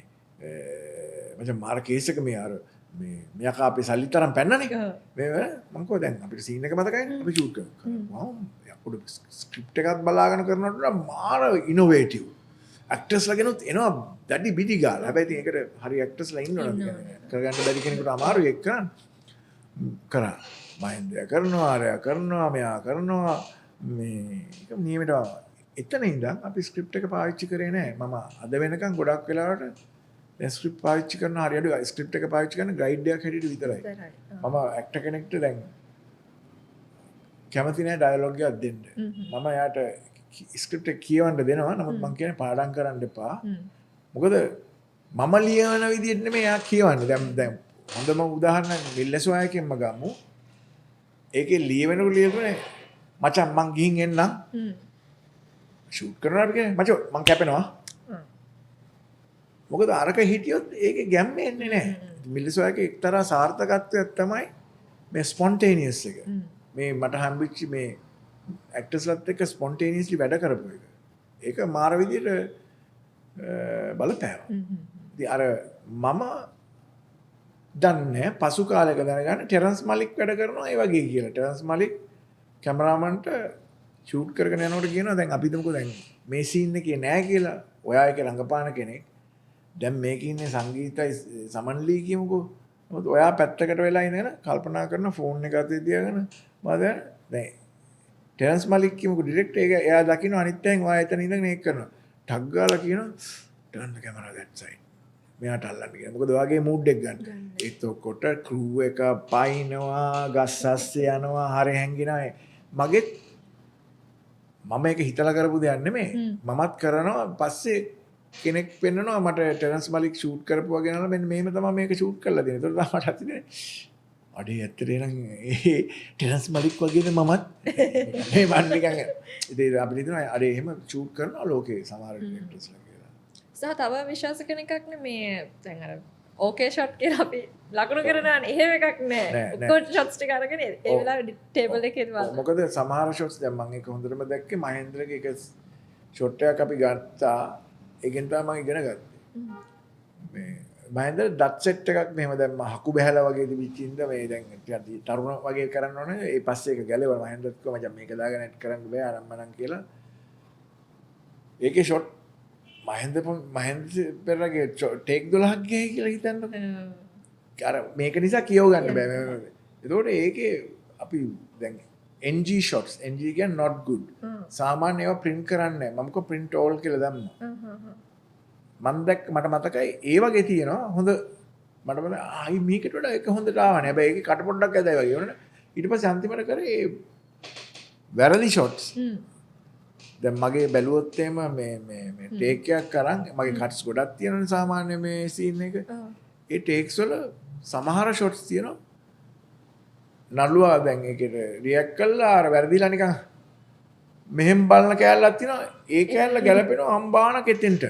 S2: මචං මාර කේස් එක මේ අර මේ මෙයාකා අපේ සල්ලි තරම් පැන්නනේ. මේ මං කිව්වා දැන් අපිට සීන් එක මතකයිනේ, අපි ෂූට් කරමු. වව්, යකඩ ස්ක්‍රිප්ට් එකක් බලාගෙන කරනවට වඩා මාර ඉනෝවේටිව්. ඇක්ටර්ස්ලා ගෙනුත් එනවා දැඩි බිඩි ගාලා. හැබැයි ඉතින් ඒකට හරි ඇක්ටර්ස්ලා ඉන්න ඕනේ.
S1: ඉන්න ඕනේ.
S2: කරගන්න බැරි කෙනෙකුට අමාරුයි ඒක කරන්න. කරා. මහෙන්ද්‍රයා කරනවා, අරයා කරනවා, මෙයා කරනවා. මේ ඒක නියමයට ආවා. එතන ඉඳන් අපි ස්ක්‍රිප්ට් එක පාවිච්චි කරේ නෑ. මම අද වෙනකන් ගොඩක් වෙලාවට දැන් ස්ක්‍රිප්ට් පාවිච්චි කරන හරි අඩුයි. ස්ක්‍රිප්ට් එක පාවිච්චි කරන ගයිඩ් එකක් හැටියට විතරයි.
S1: විතරයි.
S2: මම ඇක්ටර් කෙනෙක්ට දැන් කැමති නෑ ඩයලොග් එකක් දෙන්න. මම එයාට ස්ක්‍රිප්ට් එක කියවන්න දෙනවා. නමුත් මං කියන්නේ පාඩම් කරන්න එපා. මොකද මම ලියන විදිහට නෙමෙයි එයා කියවන්නේ. දැන් දැන් හොඳම උදාහරණයක් මිල්ලසොයාකෙන්ම ගමු. ඒකේ ලියවෙනකොට ලියුනේ මචං මං ගිහින් එන්නම්. ෂූට් කරනවා අපි කියන්නේ මචං මං කැපෙනවා. මොකද අරක හිටියොත් ඒකේ ගැම්ම එන්නේ නැහැ. මිල්ලසොයාකේ එක්තරා සාර්ථකත්වයක් තමයි මේ ස්පොන්ටේනියස් එක. මේ මට හම්බෙච්ච මේ ඇක්ටර්ස්ලත් එක්ක ස්පොන්ටේනියස්ලි වැඩ කරපු එක. ඒක මාර විදියට බලපෑවා. ඉතින් අර මම දන්නේ පසු කාලයක දැනගන්න ටෙරන්ස් මලික් වැඩ කරනවා ඒ වගේ කියලා. ටෙරන්ස් මලික් කැමරාමන්ට ෂූට් කරගෙන යනකොට කියනවා දැන් අපි හිතමුකෝ දැන් මේ සීන් එකේ නෑ කියලා. ඔයා ඒකේ රඟපාන කෙනෙක්. දැන් මේකේ ඉන්නේ සංගීතයි සමන්ලී කියමුකෝ. මොකද ඔයා පැත්තකට වෙලා ඉඳගෙන කල්පනා කරන ෆෝන් එක අතේ තියාගෙන මම දැන් දැන් ටෙරන්ස් මලික් කියමුකෝ ඩිරෙක්ටර්, ඒක එයා දකින්න අනිත් අයන් ඔයා එතන ඉඳගෙන ඒක කරනවා. ටක් ගාලා කියනවා "Turn the camera that side." මෙයාට අල්ලන්න කියලා. මොකද ඔයාගේ මූඩ් එක ගන්න. එතකොට ක්‍රූ එක පයින්නවා, ගස් අස්සේ යනවා, හරි හැංගිනවා. මගෙත් මම ඒක හිතලා කරපු දෙයක් නෙමෙයි. මමත් කරනවා. පස්සේ කෙනෙක් පෙන්නනවා මට ටෙරන්ස් මලික් ෂූට් කරපු වගේ නේද, මෙන්න මෙහෙම තමයි මේක ෂූට් කරලා දෙන්නේ. ඒතකොට තමයි මට හිතෙන්නේ අඩේ ඇත්තට එහෙනම් ඒ ටෙරන්ස් මලික් වගේද මමත්. මේ මන් නිකන් ඉතින් අපිට හිතෙනවා අඩේ එහෙම ෂූට් කරනවා ලෝකේ සමහර ඩිරෙක්ටර්ස්ලා කියලා.
S1: සහ තව විශ්වාස කරන එකක් නේ මේ දැන් අර ඕකේ ෂොට් කියලා අපි ලකුණු කරනවානේ, එහෙම එකක් නෑ.
S2: නෑ.
S1: ඔක්කොම ෂොට්ස් ටික අරගෙන ඒ වෙලාවේ ටේබල් එකේ බලන්න.
S2: මොකද සමහර ෂොට්ස් දැන් මම ඒක හොඳටම දැක්කේ මහේන්ද්‍රගේ එක ෂොට් එකක් අපි ගත්තා. ඒකෙන් තමයි මම ඉගෙන ගත්තේ. මේ මහේන්ද්‍ර දත් සෙට් එකක් මෙහෙම දැන් හකු බැහැලා වගේ තිබිච්ච ඉඳ මේ දැන් ටිකක් තරුණ වගේ කරන්න ඕනේ. ඒ පස්සේ ඒක ගැලෙවලා මහේන්ද්‍රත් කිව්වා මචං මේක දාගෙන ඇඩ් කරන්න බෑ අරම්මනම් කියලා. ඒකේ ෂොට් මහේන්ද්‍ර මහේන්ද්‍ර පෙරේරාගේ ටේක් 12ක් ගියයි කියලා හිතන්නකෝ. අර මේක නිසා කියව ගන්න බෑ. එතකොට ඒකේ අපි දැන් NG shots, NG කියන්නේ not good. සාමාන්‍ය ඒවා print කරන්නේ නැහැ. මම කිව්වා print all කියලා දැම්මා. මං දැක්ක මට මතකයි ඒ වගේ තියෙනවා හොඳ, මට මතකයි ආයි මේකට වඩා එක හොඳට ආවනේ. හැබැයි ඒකේ කට පොඩ්ඩක් ඇදයි වගේ වුණා. ඊට පස්සේ අන්තිමට කරේ ඒ වැරදි ෂොට්ස්. දැන් මගේ බැලුවොත් එහෙම මේ මේ මේ ටේක් එකක් අරන් මගේ කට්ස් ගොඩක් තියෙනවනේ සාමාන්‍ය මේ සීන් එක. ඒ ටේක්ස් වල සමහර ෂොට්ස් තියෙනවා නළුවා දැන් ඒකට රියැක්ට් කළා අර වැරදිලා නිකන් මෙහෙම බලන කෑල්ලක් තියෙනවා. ඒ කෑල්ල ගැලපෙනවා අම්බානක් එතෙන්ට.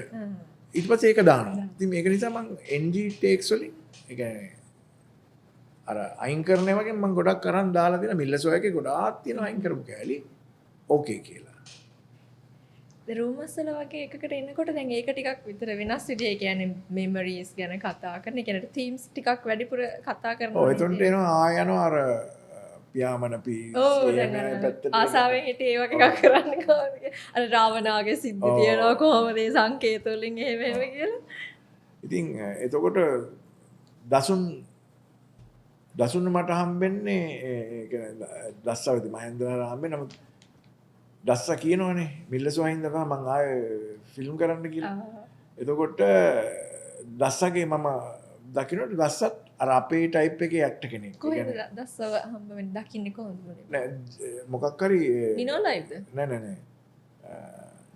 S2: ඊට පස්සේ ඒක දානවා. ඉතින් මේක නිසා මං NG takes වලින් ඒ කියන්නේ අර අයින් කරන ඒවාගෙන් මං ගොඩක් අරන් දාලා තියෙනවා. මිල්ලසෝ එකේ ගොඩාක් තියෙනවා අයින් කරපු කෑලි. ඕකේ කියලා.
S1: රූමර්ස් වල වගේ එකකට එනකොට දැන් ඒක ටිකක් විතර වෙනස් විදිය. ඒ කියන්නේ මෙමරීස් ගැන කතා කරන, ඒ කියන්නේ තීම්ස් ටිකක් වැඩිපුර කතා කරනවා.
S2: ඔව්, එතනට එනවා ආ යනවා අර පියාමන පීස්
S1: ඔව්
S2: ඒ
S1: දැන් අර
S2: පැත්තට.
S1: ආසාවෙන් හිටියේ ඒ වගේ එකක් කරන්න කොහොමද කියලා. අර රාවණාගේ සිද්ධි තියෙනවා කොහොමද ඒ සංකේත වලින් එහෙම එහෙම කියලා.
S2: ඉතින් එතකොට දසුන් දසුන් මට හම්බෙන්නේ ඒ කියන්නේ දස්සවති මහෙන්ද්‍ර හම්බෙන්නේ. නමුත් දස්ස කියනවනේ මිල්ලසෝ හින්දා තමයි මං ආයේ ෆිල්ම් කරන්න කියලා. එතකොට දස්සගේ මම දකින්නට දස්සත් අර අපේ ටයිප් එකේ ඇක්ටර් කෙනෙක්. ඒ
S1: කොහෙද
S2: කියන්නේ
S1: දස්සව හම්බ වෙන්නේ, දකින්නේ කොහොමද මුලින්ම?
S2: නෑ, මොකක් හරි
S1: නිනෝ ලයිව්ද?
S2: නෑ නෑ නෑ.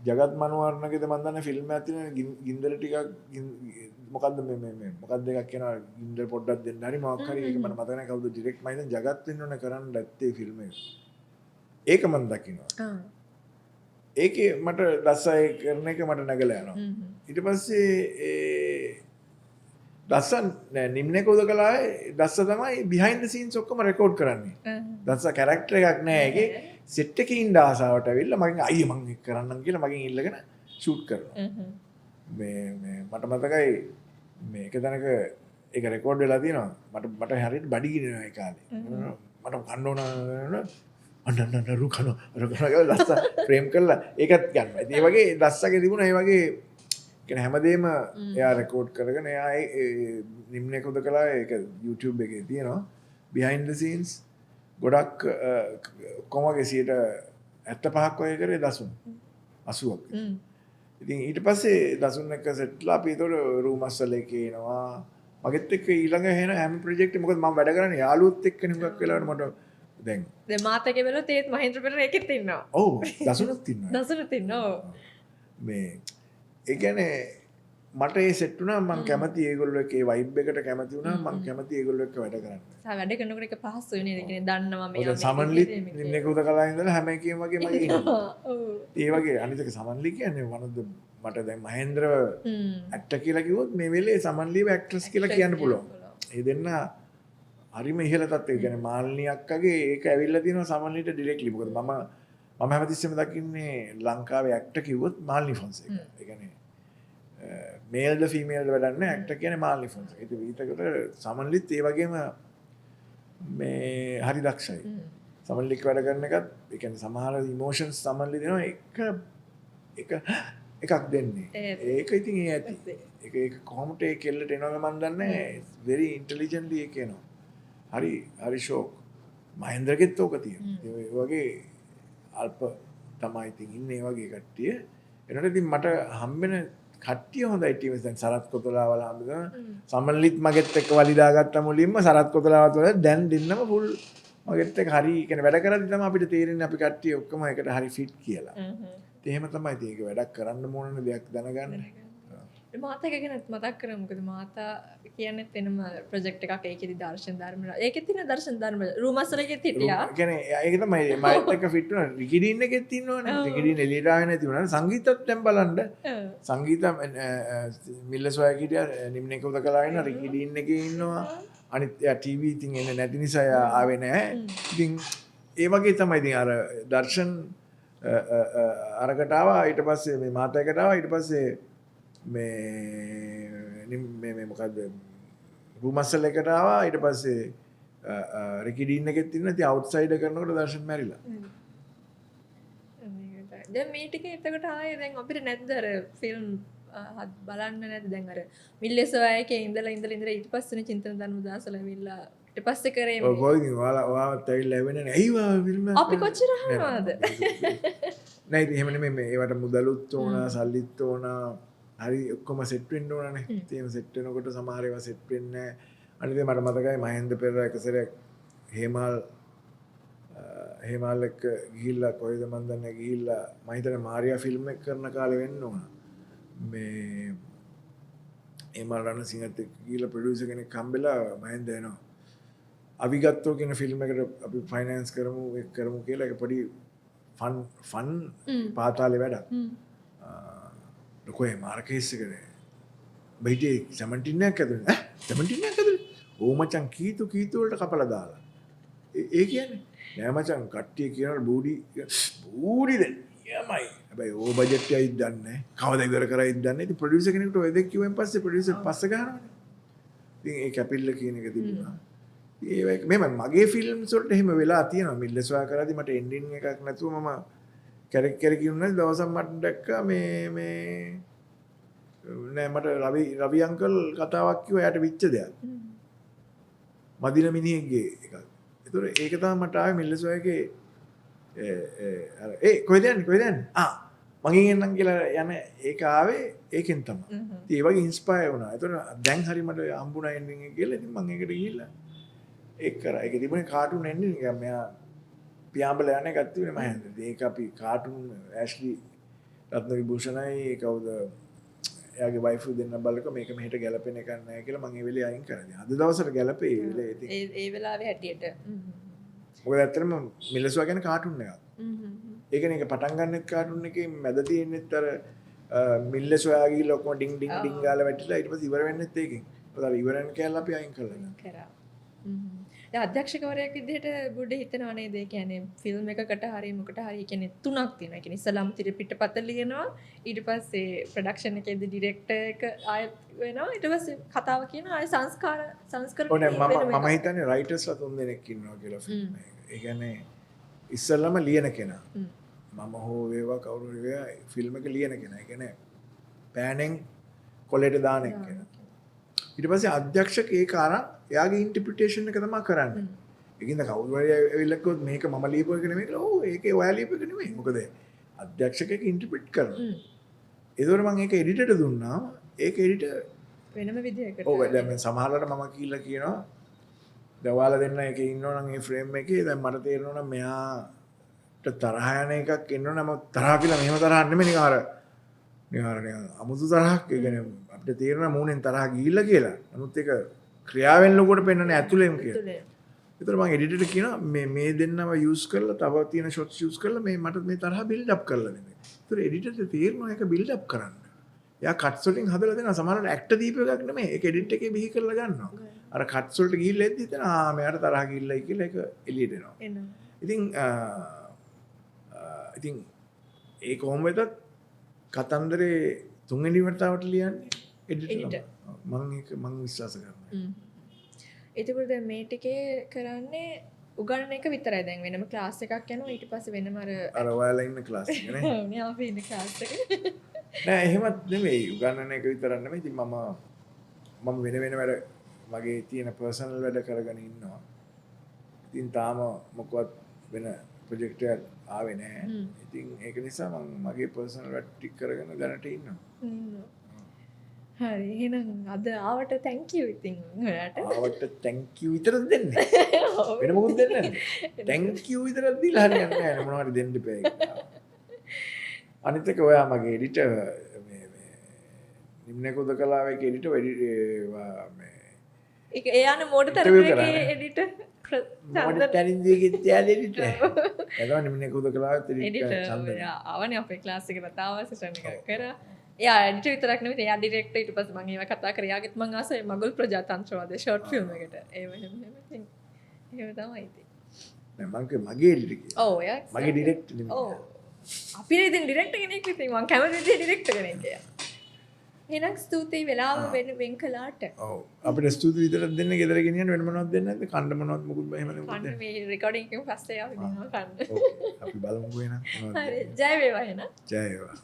S2: ජගත් මනුවර්ණගේද මන් දන්නේ ෆිල්ම් එකක් තියෙනවා ගින්දර ටිකක් මොකද්ද මේ මේ මේ මොකද්ද එකක් කියනවා ගින්දර පොඩ්ඩක් දෙන්න හරි මොකක් හරි. ඒක මට මතක නෑ කවුද ඩිරෙක්ට්. මම හිතන්නේ ජගත් වෙන්න ඕන කරන්න ඇත්තේ ෆිල්ම් එක. ඒක මන් දකිනවා. ඒකේ මට දස්සය කරන එක මට නැගලා යනවා. ඊට පස්සේ ඒ දස්ස නිම්නයක හුදකලාවේ දස්ස තමයි බිහයින්ඩ් ද සීන්ස් ඔක්කොම රෙකෝඩ් කරන්නේ. දස්ස කැරක්ටර් එකක් නෑ ඒකේ. සෙට් එකේ ඉන්න ආසාවට ඇවිල්ලා මගෙන් අයියේ මං ඒක කරන්නම් කියලා මගෙන් ඉල්ලගෙන ෂූට් කරනවා. මේ මේ මට මතකයි මේ එක තැනක ඒක රෙකෝඩ් වෙලා තියෙනවා. මට මට හරියට බඩගිනි වෙනවා ඒ කාලේ. මට කන්න ඕන, අන්න අන්න අන්න රු කනවා අර කනවා කියලා දස්ස ෆ්‍රේම් කරලා ඒකත් ගන්නවා. ඉතින් ඒ වගේ දස්සගේ තිබුණා ඒ වගේ කියන්නේ හැමදේම එයා රෙකෝඩ් කරගෙන එයා ඒ ඒ නිම්නයක හුදකලා ඒක YouTube එකේ තියෙනවා. බිහයින්ඩ් ද සීන්ස් ගොඩක් ඔක්කොම වගේ 75ක් වගේ කරේ දසුන්. 80ක්. ඉතින් ඊට පස්සේ දසුන් එක්ක සෙට්ලා අපි ඒතකොට රූමස්සල එකේ එනවා. මගෙත් එක්ක ඊළඟ එන හැම ප්‍රොජෙක්ට් මොකද මම වැඩ කරන්නේ යාළුවොත් එක්කනේ හුඟක් වෙලාවට මට දැන්.
S1: දැන් මාත් එක්ක බැලුවොත් ඒත් මහේන්ද්‍ර පෙරේරා ඒකෙත් ඉන්නවා.
S2: ඔව්, දසුනුත් ඉන්නවා.
S1: දසුනුත් ඉන්නවා, ඔව්.
S2: මේ ඒ කියන්නේ මට ඒ සෙට් වුණා. මං කැමති ඒගොල්ලෝ එක්ක ඒ වයිබ් එකට කැමති වුණා. මං කැමති ඒගොල්ලෝ එක්ක වැඩ කරන්න.
S1: සහ වැඩ කරනකොට ඒක පහසුයි නේද? ඒ කියන්නේ දන්නවා මේ
S2: මොකද සමන්ලිත් නිම්නයක හුදකලා ඉඳලා හැම එකේම වගේ මගේ ඉන්නවා. ඒ වගේ අනිත් එක සමන්ලි කියන්නේ one of the මට දැන් මහේන්ද්‍රව ඇක්ටර් කියලා කිව්වොත් මේ වෙලේ සමන්ලිව ඇක්ට්‍රස් කියලා කියන්න පුළුවන්. ඒ දෙන්න හරිම ඉහළ තත්ත්වයක. ඒ කියන්නේ මාලිනී අක්කගේ ඒක ඇවිල්ලා තියෙනවා සමන්ලිට ඩිරෙක්ට්ලි. මොකද මම මම හැමතිස්සෙම දකින්නේ ලංකාවේ ඇක්ටර් කිව්වොත් මාලිනී ෆොන්සේකා. ඒ කියන්නේ මේල්ද ෆීමේල්ද වැඩක් නැහැ. ඇක්ටර් කියන්නේ මාලිනී ෆොන්සේකා. ඉතින් ඊටකට සමන්ලිත් ඒ වගේම මේ හරි දක්ෂයි. සමන්ලි එක්ක වැඩ කරන එකත් ඒ කියන්නේ සමහර ඉමෝෂන්ස් සමන්ලි දෙනවා එක එක එකක් දෙන්නේ. ඒක ඉතින් ඒ ඇති. ඒක ඒක කොහොමද ඒ කෙල්ලට එනවද මන් දන්නේ නැහැ. වෙරි ඉන්ටෙලිජන්ට්ලි ඒක එනවා. හරි හරි ෂෝක්. මහේන්ද්‍රගෙත් ඕක තියෙනවා. ඒ වගේ අල්ප තමයි ඉතින් ඉන්නේ ඒ වගේ කට්ටිය. එනකොට ඉතින් මට හම්බෙන කට්ටිය හොඳයි ටීම් එක. දැන් සරත් කොතලාවල හම්බ වෙනවා. සමන්ලිත් මගෙත් එක්ක වලි දාගත්තා මුලින්ම සරත් කොතලාවත් වල. දැන් දෙන්නම ෆුල් මගෙත් එක්ක හරි කියන්නේ වැඩ කරද්දි තමයි අපිට තේරෙන්නේ අපි කට්ටිය ඔක්කොම එකට හරි ෆිට් කියලා. ඉතින් එහෙම තමයි ඉතින් ඒක වැඩක් කරන්න ඕන දෙයක් දැනගන්න.
S1: මාතා එක ගැනත් මතක් කරමු. මොකද මාතා කියන්නේත් වෙනම ප්‍රොජෙක්ට් එකක්. ඒකෙදි දර්ශන ධර්ම ඒකෙත් තියෙන දර්ශන ධර්ම රූමස්සල එකෙත් හිටියා.
S2: ඒ කියන්නේ ඒක තමයි මයිත් එක්ක ෆිට් වුණා. රිකිඩින් එකෙත් ඉන්නවනේ. රිකිඩින් එළියට ආවේ නැති වුණා. සංගීතත් දැන් බලන්න. සංගීත මිල්ලස් ඔයා හිටියා, නිම්නයක හුදකලා ඉන්නවා, රිකිඩින් එකේ ඉන්නවා. අනිත් එයා ටීවී ඉතින් එන්නේ නැති නිසා එයා ආවේ නැහැ. ඉතින් ඒ වගේ තමයි ඉතින් අර දර්ශන් අරකට ආවා. ඊට පස්සේ මේ මාතා එකට ආවා. ඊට පස්සේ මේ මේ මේ මොකද්ද රූමස්සල එකට ආවා. ඊට පස්සේ රිකිඩින් එකෙත් ඉන්න. ඉතින් අවුට්සයිඩර් කරනකොට දර්ශන් මැරිලා.
S1: දැන් මේ ටික එතකොට ආයේ දැන් අපිට නැද්ද අර ෆිල්ම් බලන්න නැද්ද? දැන් අර මිල්ලෙස එකේ ඉඳලා ඉඳලා ඉඳලා ඊට පස්සේනේ චින්තන ධර්මදාසල ඇවිල්ලා ඊට පස්සේ කරේ
S2: ඔය කොයිද ඔයාලා ඔයාවත් ඇවිල්ලා ඇවෙන්නේ නෑ. ඇයි ඔයා ෆිල්ම් එකක්
S1: අපි කොච්චර අහනවද?
S2: නෑ ඉතින් එහෙම නෙමෙයි. මේ ඒවට මුදලුත් ඕන, සල්ලිත් ඕන, හරි ඔක්කොම සෙට් වෙන්න ඕනනේ. ඉතින් එහෙම සෙට් වෙනකොට සමහර ඒවා සෙට් වෙන්නේ නෑ. අනිත් එක මට මතකයි මහේන්ද්‍ර පෙරේරා එක සැරයක් හේමාල් හේමාල් එක්ක ගිහිල්ලා කොහෙද මන් දන්නේ ගිහිල්ලා මම හිතන්නේ මාරියා ෆිල්ම් එක කරන කාලේ වෙන්න ඕන. මේ හේමාල් රණසිංහත් එක්ක ගිහිල්ලා ප්‍රොඩියුසර් කෙනෙක් හම්බෙලා මහේන්ද්‍ර එනවා. අවිගත්තෝ කියන ෆිල්ම් එකට අපි ෆයිනෑන්ස් කරමු, ඒක කරමු කියලා. ඒක පොඩි ෆන් ෆන් පාතාලේ වැඩක්. ලොකෝ මාර කේස් එකනේ. ඔබ හිටියේ 17 එකක් ඇතුලේ. ඈ 17 එකක් ඇතුලේ? ඕ මචං කීතු කීතු වලට කපලා දාලා. ඒ කියන්නේ නෑ මචං කට්ටිය කියනවා බූඩි බූඩි දෙන්න. නියමයි. හැබැයි ඕ බජට් එකයි දන්නේ නෑ. කවදා ඉවර කරයිද දන්නේ නෑ. ඉතින් ප්‍රොඩියුසර් කෙනෙකුට ඔය දෙක කිව්වෙන් පස්සේ ප්‍රොඩියුසර් පස්ස ගහනවනේ. ඉතින් ඒ කැපිල්ල කියන එක තිබුණා. ඒ වගේ මෙහෙම මගේ ෆිල්ම්ස් වලට එහෙම වෙලා තියෙනවා. මිල්ලස් ඔයා කරද්දි මට එන්ඩින් එකක් නැතුව මම කැරක් කැරක ඉන්නා දවසක් මට දැක්කා මේ මේ නෑ මට රවි රවි අංකල් කතාවක් කිව්වා එයාට විච්ච දෙයක්. මදින මිනිහෙක්ගේ එකක්. ඒතර ඒක තමයි මට ආවේ මිල්ලස් ඔයාගේ අර ඒ කොහෙද යන්නේ කොහෙද යන්නේ ආ මගෙන් එන්නම් කියලා යන ඒක ආවේ ඒකෙන් තමයි. ඉතින් ඒ වගේ ඉන්ස්පයර් වුණා. ඒතර දැන් හරි මට හම්බුණා එන්ඩින් එක කියලා. ඉතින් මං ඒකට ගිහිල්ලා ඒක කරා. ඒක තිබුණේ කාටුන් එන්ඩින් එක. මෙයා පියාඹල යන එකක් තිබුණේ මම හිතන්නේ. ඒක අපි කාටුන් ඇෂ්ලි රත්න විභූෂණයි කවුද එයාගේ වයිෆ් දෙන්න බලක මේක මෙහෙට ගැලපෙන එකක් නෑ කියලා මං ඒ වෙලේ අයින් කරා. ඉතින් අද දවසට ගැලපේ ඒ වෙලේ ඉතින්.
S1: ඒ ඒ වෙලාවේ හැටියට.
S2: මොකද ඇත්තටම මිලසුවා කියන්නේ කාටුන් එකක්. ඒ කියන්නේ ඒක පටන් ගන්නෙත් කාටුන් එකේ, මැද තියෙන්නෙත් අර මිල්ලසොයා ගිහිල්ලා ඔක්කොම ඩිං ඩිං ඩිං ගාලා වැටිලා ඊට පස්සේ ඉවර වෙන්නෙත් ඒකෙන්. මොකද අර ඉවර වෙන කෑල්ල අපි අයින් කරලා ගත්තා.
S1: කරා. දැන් අධ්‍යක්ෂකවරයෙක් විදිහට බුඩේ හිතනවා නේද? ඒ කියන්නේ ෆිල්ම් එකකට හරි මොකට හරි, ඒ කියන්නේ තුනක් තියෙනවා. ඒ කියන්නේ ඉස්සලාම තිර පිටපත ලියනවා. ඊට පස්සේ ප්‍රොඩක්ෂන් එකේදී ඩිරෙක්ටර් එක ආයෙත් වෙනවා. ඊට පස්සේ කතාව කියනවා, ආයෙ සංස්කරණ
S2: ඔව් නෑ, මම
S1: වෙනම
S2: මම
S1: එකක්.
S2: හිතන්නේ රයිටර්ස්ලා තුන් දෙනෙක් ඉන්නවා කියලා ෆිල්ම් එක. ඒ කියන්නේ ඉස්සෙල්ලම ලියන කෙනා. මම හෝ වේවා කවුරු හරි වේවා ෆිල්ම් එක ලියන කෙනා. ඒ කියන්නේ පෑනෙන් කොලේට දාන එක්කෙනා. ඊට පස්සේ අධ්‍යක්ෂක ඒක අරන් එයාගේ ඉන්ටර්ප්‍රිටේෂන් එක තමයි කරන්නේ. ඒකින්ද කවුරු හරි ඇවිල්ලා කිව්වොත් මේක මම ලියපු එක නෙමෙයි කියලා, ඔව් ඒකේ ඔයා ලියපු එක නෙමෙයි. මොකද අධ්‍යක්ෂකෙක් ඉන්ටර්ප්‍රිට් කරනවා. ඒතකොට මම ඒක එඩිටර්ට දුන්නාම ඒක එඩිටර්
S1: වෙනම විදිහකට.
S2: ඔව්, දැන් මේ සමහරවල්ට මම කියලා කියනවා, දැන් ඔයාලා දෙන්න එකේ ඉන්නවා නම් ඒ ෆ්‍රේම් එකේ, දැන් මට තේරෙනවා නම් මෙයාට තරහ යන එකක් එන්න නම්, තරහ කියලා මෙහෙම තරහක් නෙමෙයි, නිකන් අර නිකන් අමුතු තරහක්. ඒ කියන්නේ අපිට තේරෙනවා මූණෙන් තරහ ගිහිල්ලා කියලා. නමුත් ඒක ක්‍රියාවෙන් ලොකුවට පෙන්වන්නේ ඇතුලෙන් කියලා.
S1: ඇතුලේ.
S2: ඒතර මම එඩිටර්ට කියනවා මේ මේ දෙන්නව යූස් කරලා, තව තියෙන ෂොට්ස් යූස් කරලා මේ මට මේ තරහ බිල්ඩ් අප් කරලා දෙන්න. ඒතර එඩිටර්ට තේරෙනවා ඒක බිල්ඩ් අප් කරන්න. එයා කට්ස් වලින් හදලා දෙනවා. සමහරවිට ඇක්ටර් දීපු එකක් නෙමෙයි. ඒක එඩිට් එකේ බිහි කරලා ගන්නවා. අර කට්ස් වලට ගිහිල්ලා එද්දි හිතෙනවා ආ මෙයාට තරහ ගිහිල්ලායි කියලා, ඒක එළියට එනවා.
S1: එනවා.
S2: ඉතින් ආ, ආ, ඉතින් ඒ කොහොම වෙතත් කතන්දරේ තුන්වෙනි වතාවට ලියන්නේ එඩිටර්.
S1: එඩිටර්.
S2: මං ඒක මං විශ්වාස කරනවා.
S1: එතකොට දැන් මේ ටිකේ කරන්නේ උගන්නන එක විතරයි. දැන් වෙනම ක්ලාස් එකක් යනවා. ඊට පස්සේ වෙනම අර
S2: අර ඔයාලා ඉන්න ක්ලාස් එක නේ.
S1: නේ, අපි ඉන්න ක්ලාස් එක.
S2: නෑ, එහෙමත් නෙමෙයි, උගන්නන එක විතරක් නෙමෙයි. ඉතින් මම මම වෙන වෙන වැඩ, මගේ තියෙන පර්සනල් වැඩ කරගෙන ඉන්නවා. ඉතින් තාම මොකවත් වෙන ප්‍රොජෙක්ට් එකක් ආවේ නෑ. ඉතින් ඒක නිසා මං මගේ පර්සනල් වැඩ ටික කරගෙන දැනට ඉන්නවා.
S1: හරි, එහෙනම් අද ආවට thank you ඉතින් ඔයාට.
S2: ආවට thank you විතරද දෙන්නේ? වෙන මොකුත් දෙන්නේ නැද්ද? Thank you විතරක් දීලා හරියන්නේ නෑ නේ, මොනවා හරි දෙන්න එපා ඒක. අනිත් එක ඔයා මගේ එඩිටර්, මේ මේ නිම්නයක හුදකලාවේ එඩිටර් මේ
S1: ඒක ඒ යන මෝඩ
S2: ඉන්ටර්විව්
S1: තරිඳු
S2: කරා
S1: එකේ
S2: නේ.
S1: එඩිටර්.
S2: මෝඩ තරිඳු එකේ තියාද එඩිටර්? ඒ තමයි නිම්නයක හුදකලාවේ එඩිටර්
S1: එඩිටර්.
S2: චන්දන.
S1: එයා ආවනේ අපේ ක්ලාස් එකට, තාම සෙෂන් එකක් කරා. එයා එඩිටර් විතරක් නෙමෙයි, එයා ඩිරෙක්ටර්. ඊට පස්සේ මං ඒවා කතා කරා. එයාගෙත් මං ආසයි මගුල් ප්‍රජාතන්ත්‍රවාදය ෂෝට් ෆිල්ම් එකට. ඒව එහෙම එහෙම ඉතින් එහෙම තමයි ඉතින්.
S2: නෑ, මං කිව්වේ මගේ එඩිටර් කියලා.
S1: ඔව්, එයා
S2: මගේ ඩිරෙක්ටර් නෙමෙයි.
S1: ඔව්. අපි ඉතින් ඩිරෙක්ටර් කෙනෙක්, ඉතින් මං කැමති විදිහේ ඩිරෙක්ටර් කෙනෙක් එයා. එහෙනම් ස්තුතියි වෙලාව වෙන් කළාට.
S2: ඔව්. අපිට ස්තුති විතරක් දෙන්න ගෙදර ගෙනියන්න වෙන මොනවද දෙන්නේ නැද්ද? කන්න මොනවද මොකුත් එහෙම නෙමෙයි.
S1: කන්න මේ රෙකෝඩින් එකෙන් පස්සේ අපි දෙනවා කන්න.
S2: ඔව්. අපි බලමුකෝ එහෙනම් මොනවද
S1: හරි.
S2: දෙන්නේ.
S1: ජය වේවා එහෙනම්.
S2: ජය වේවා.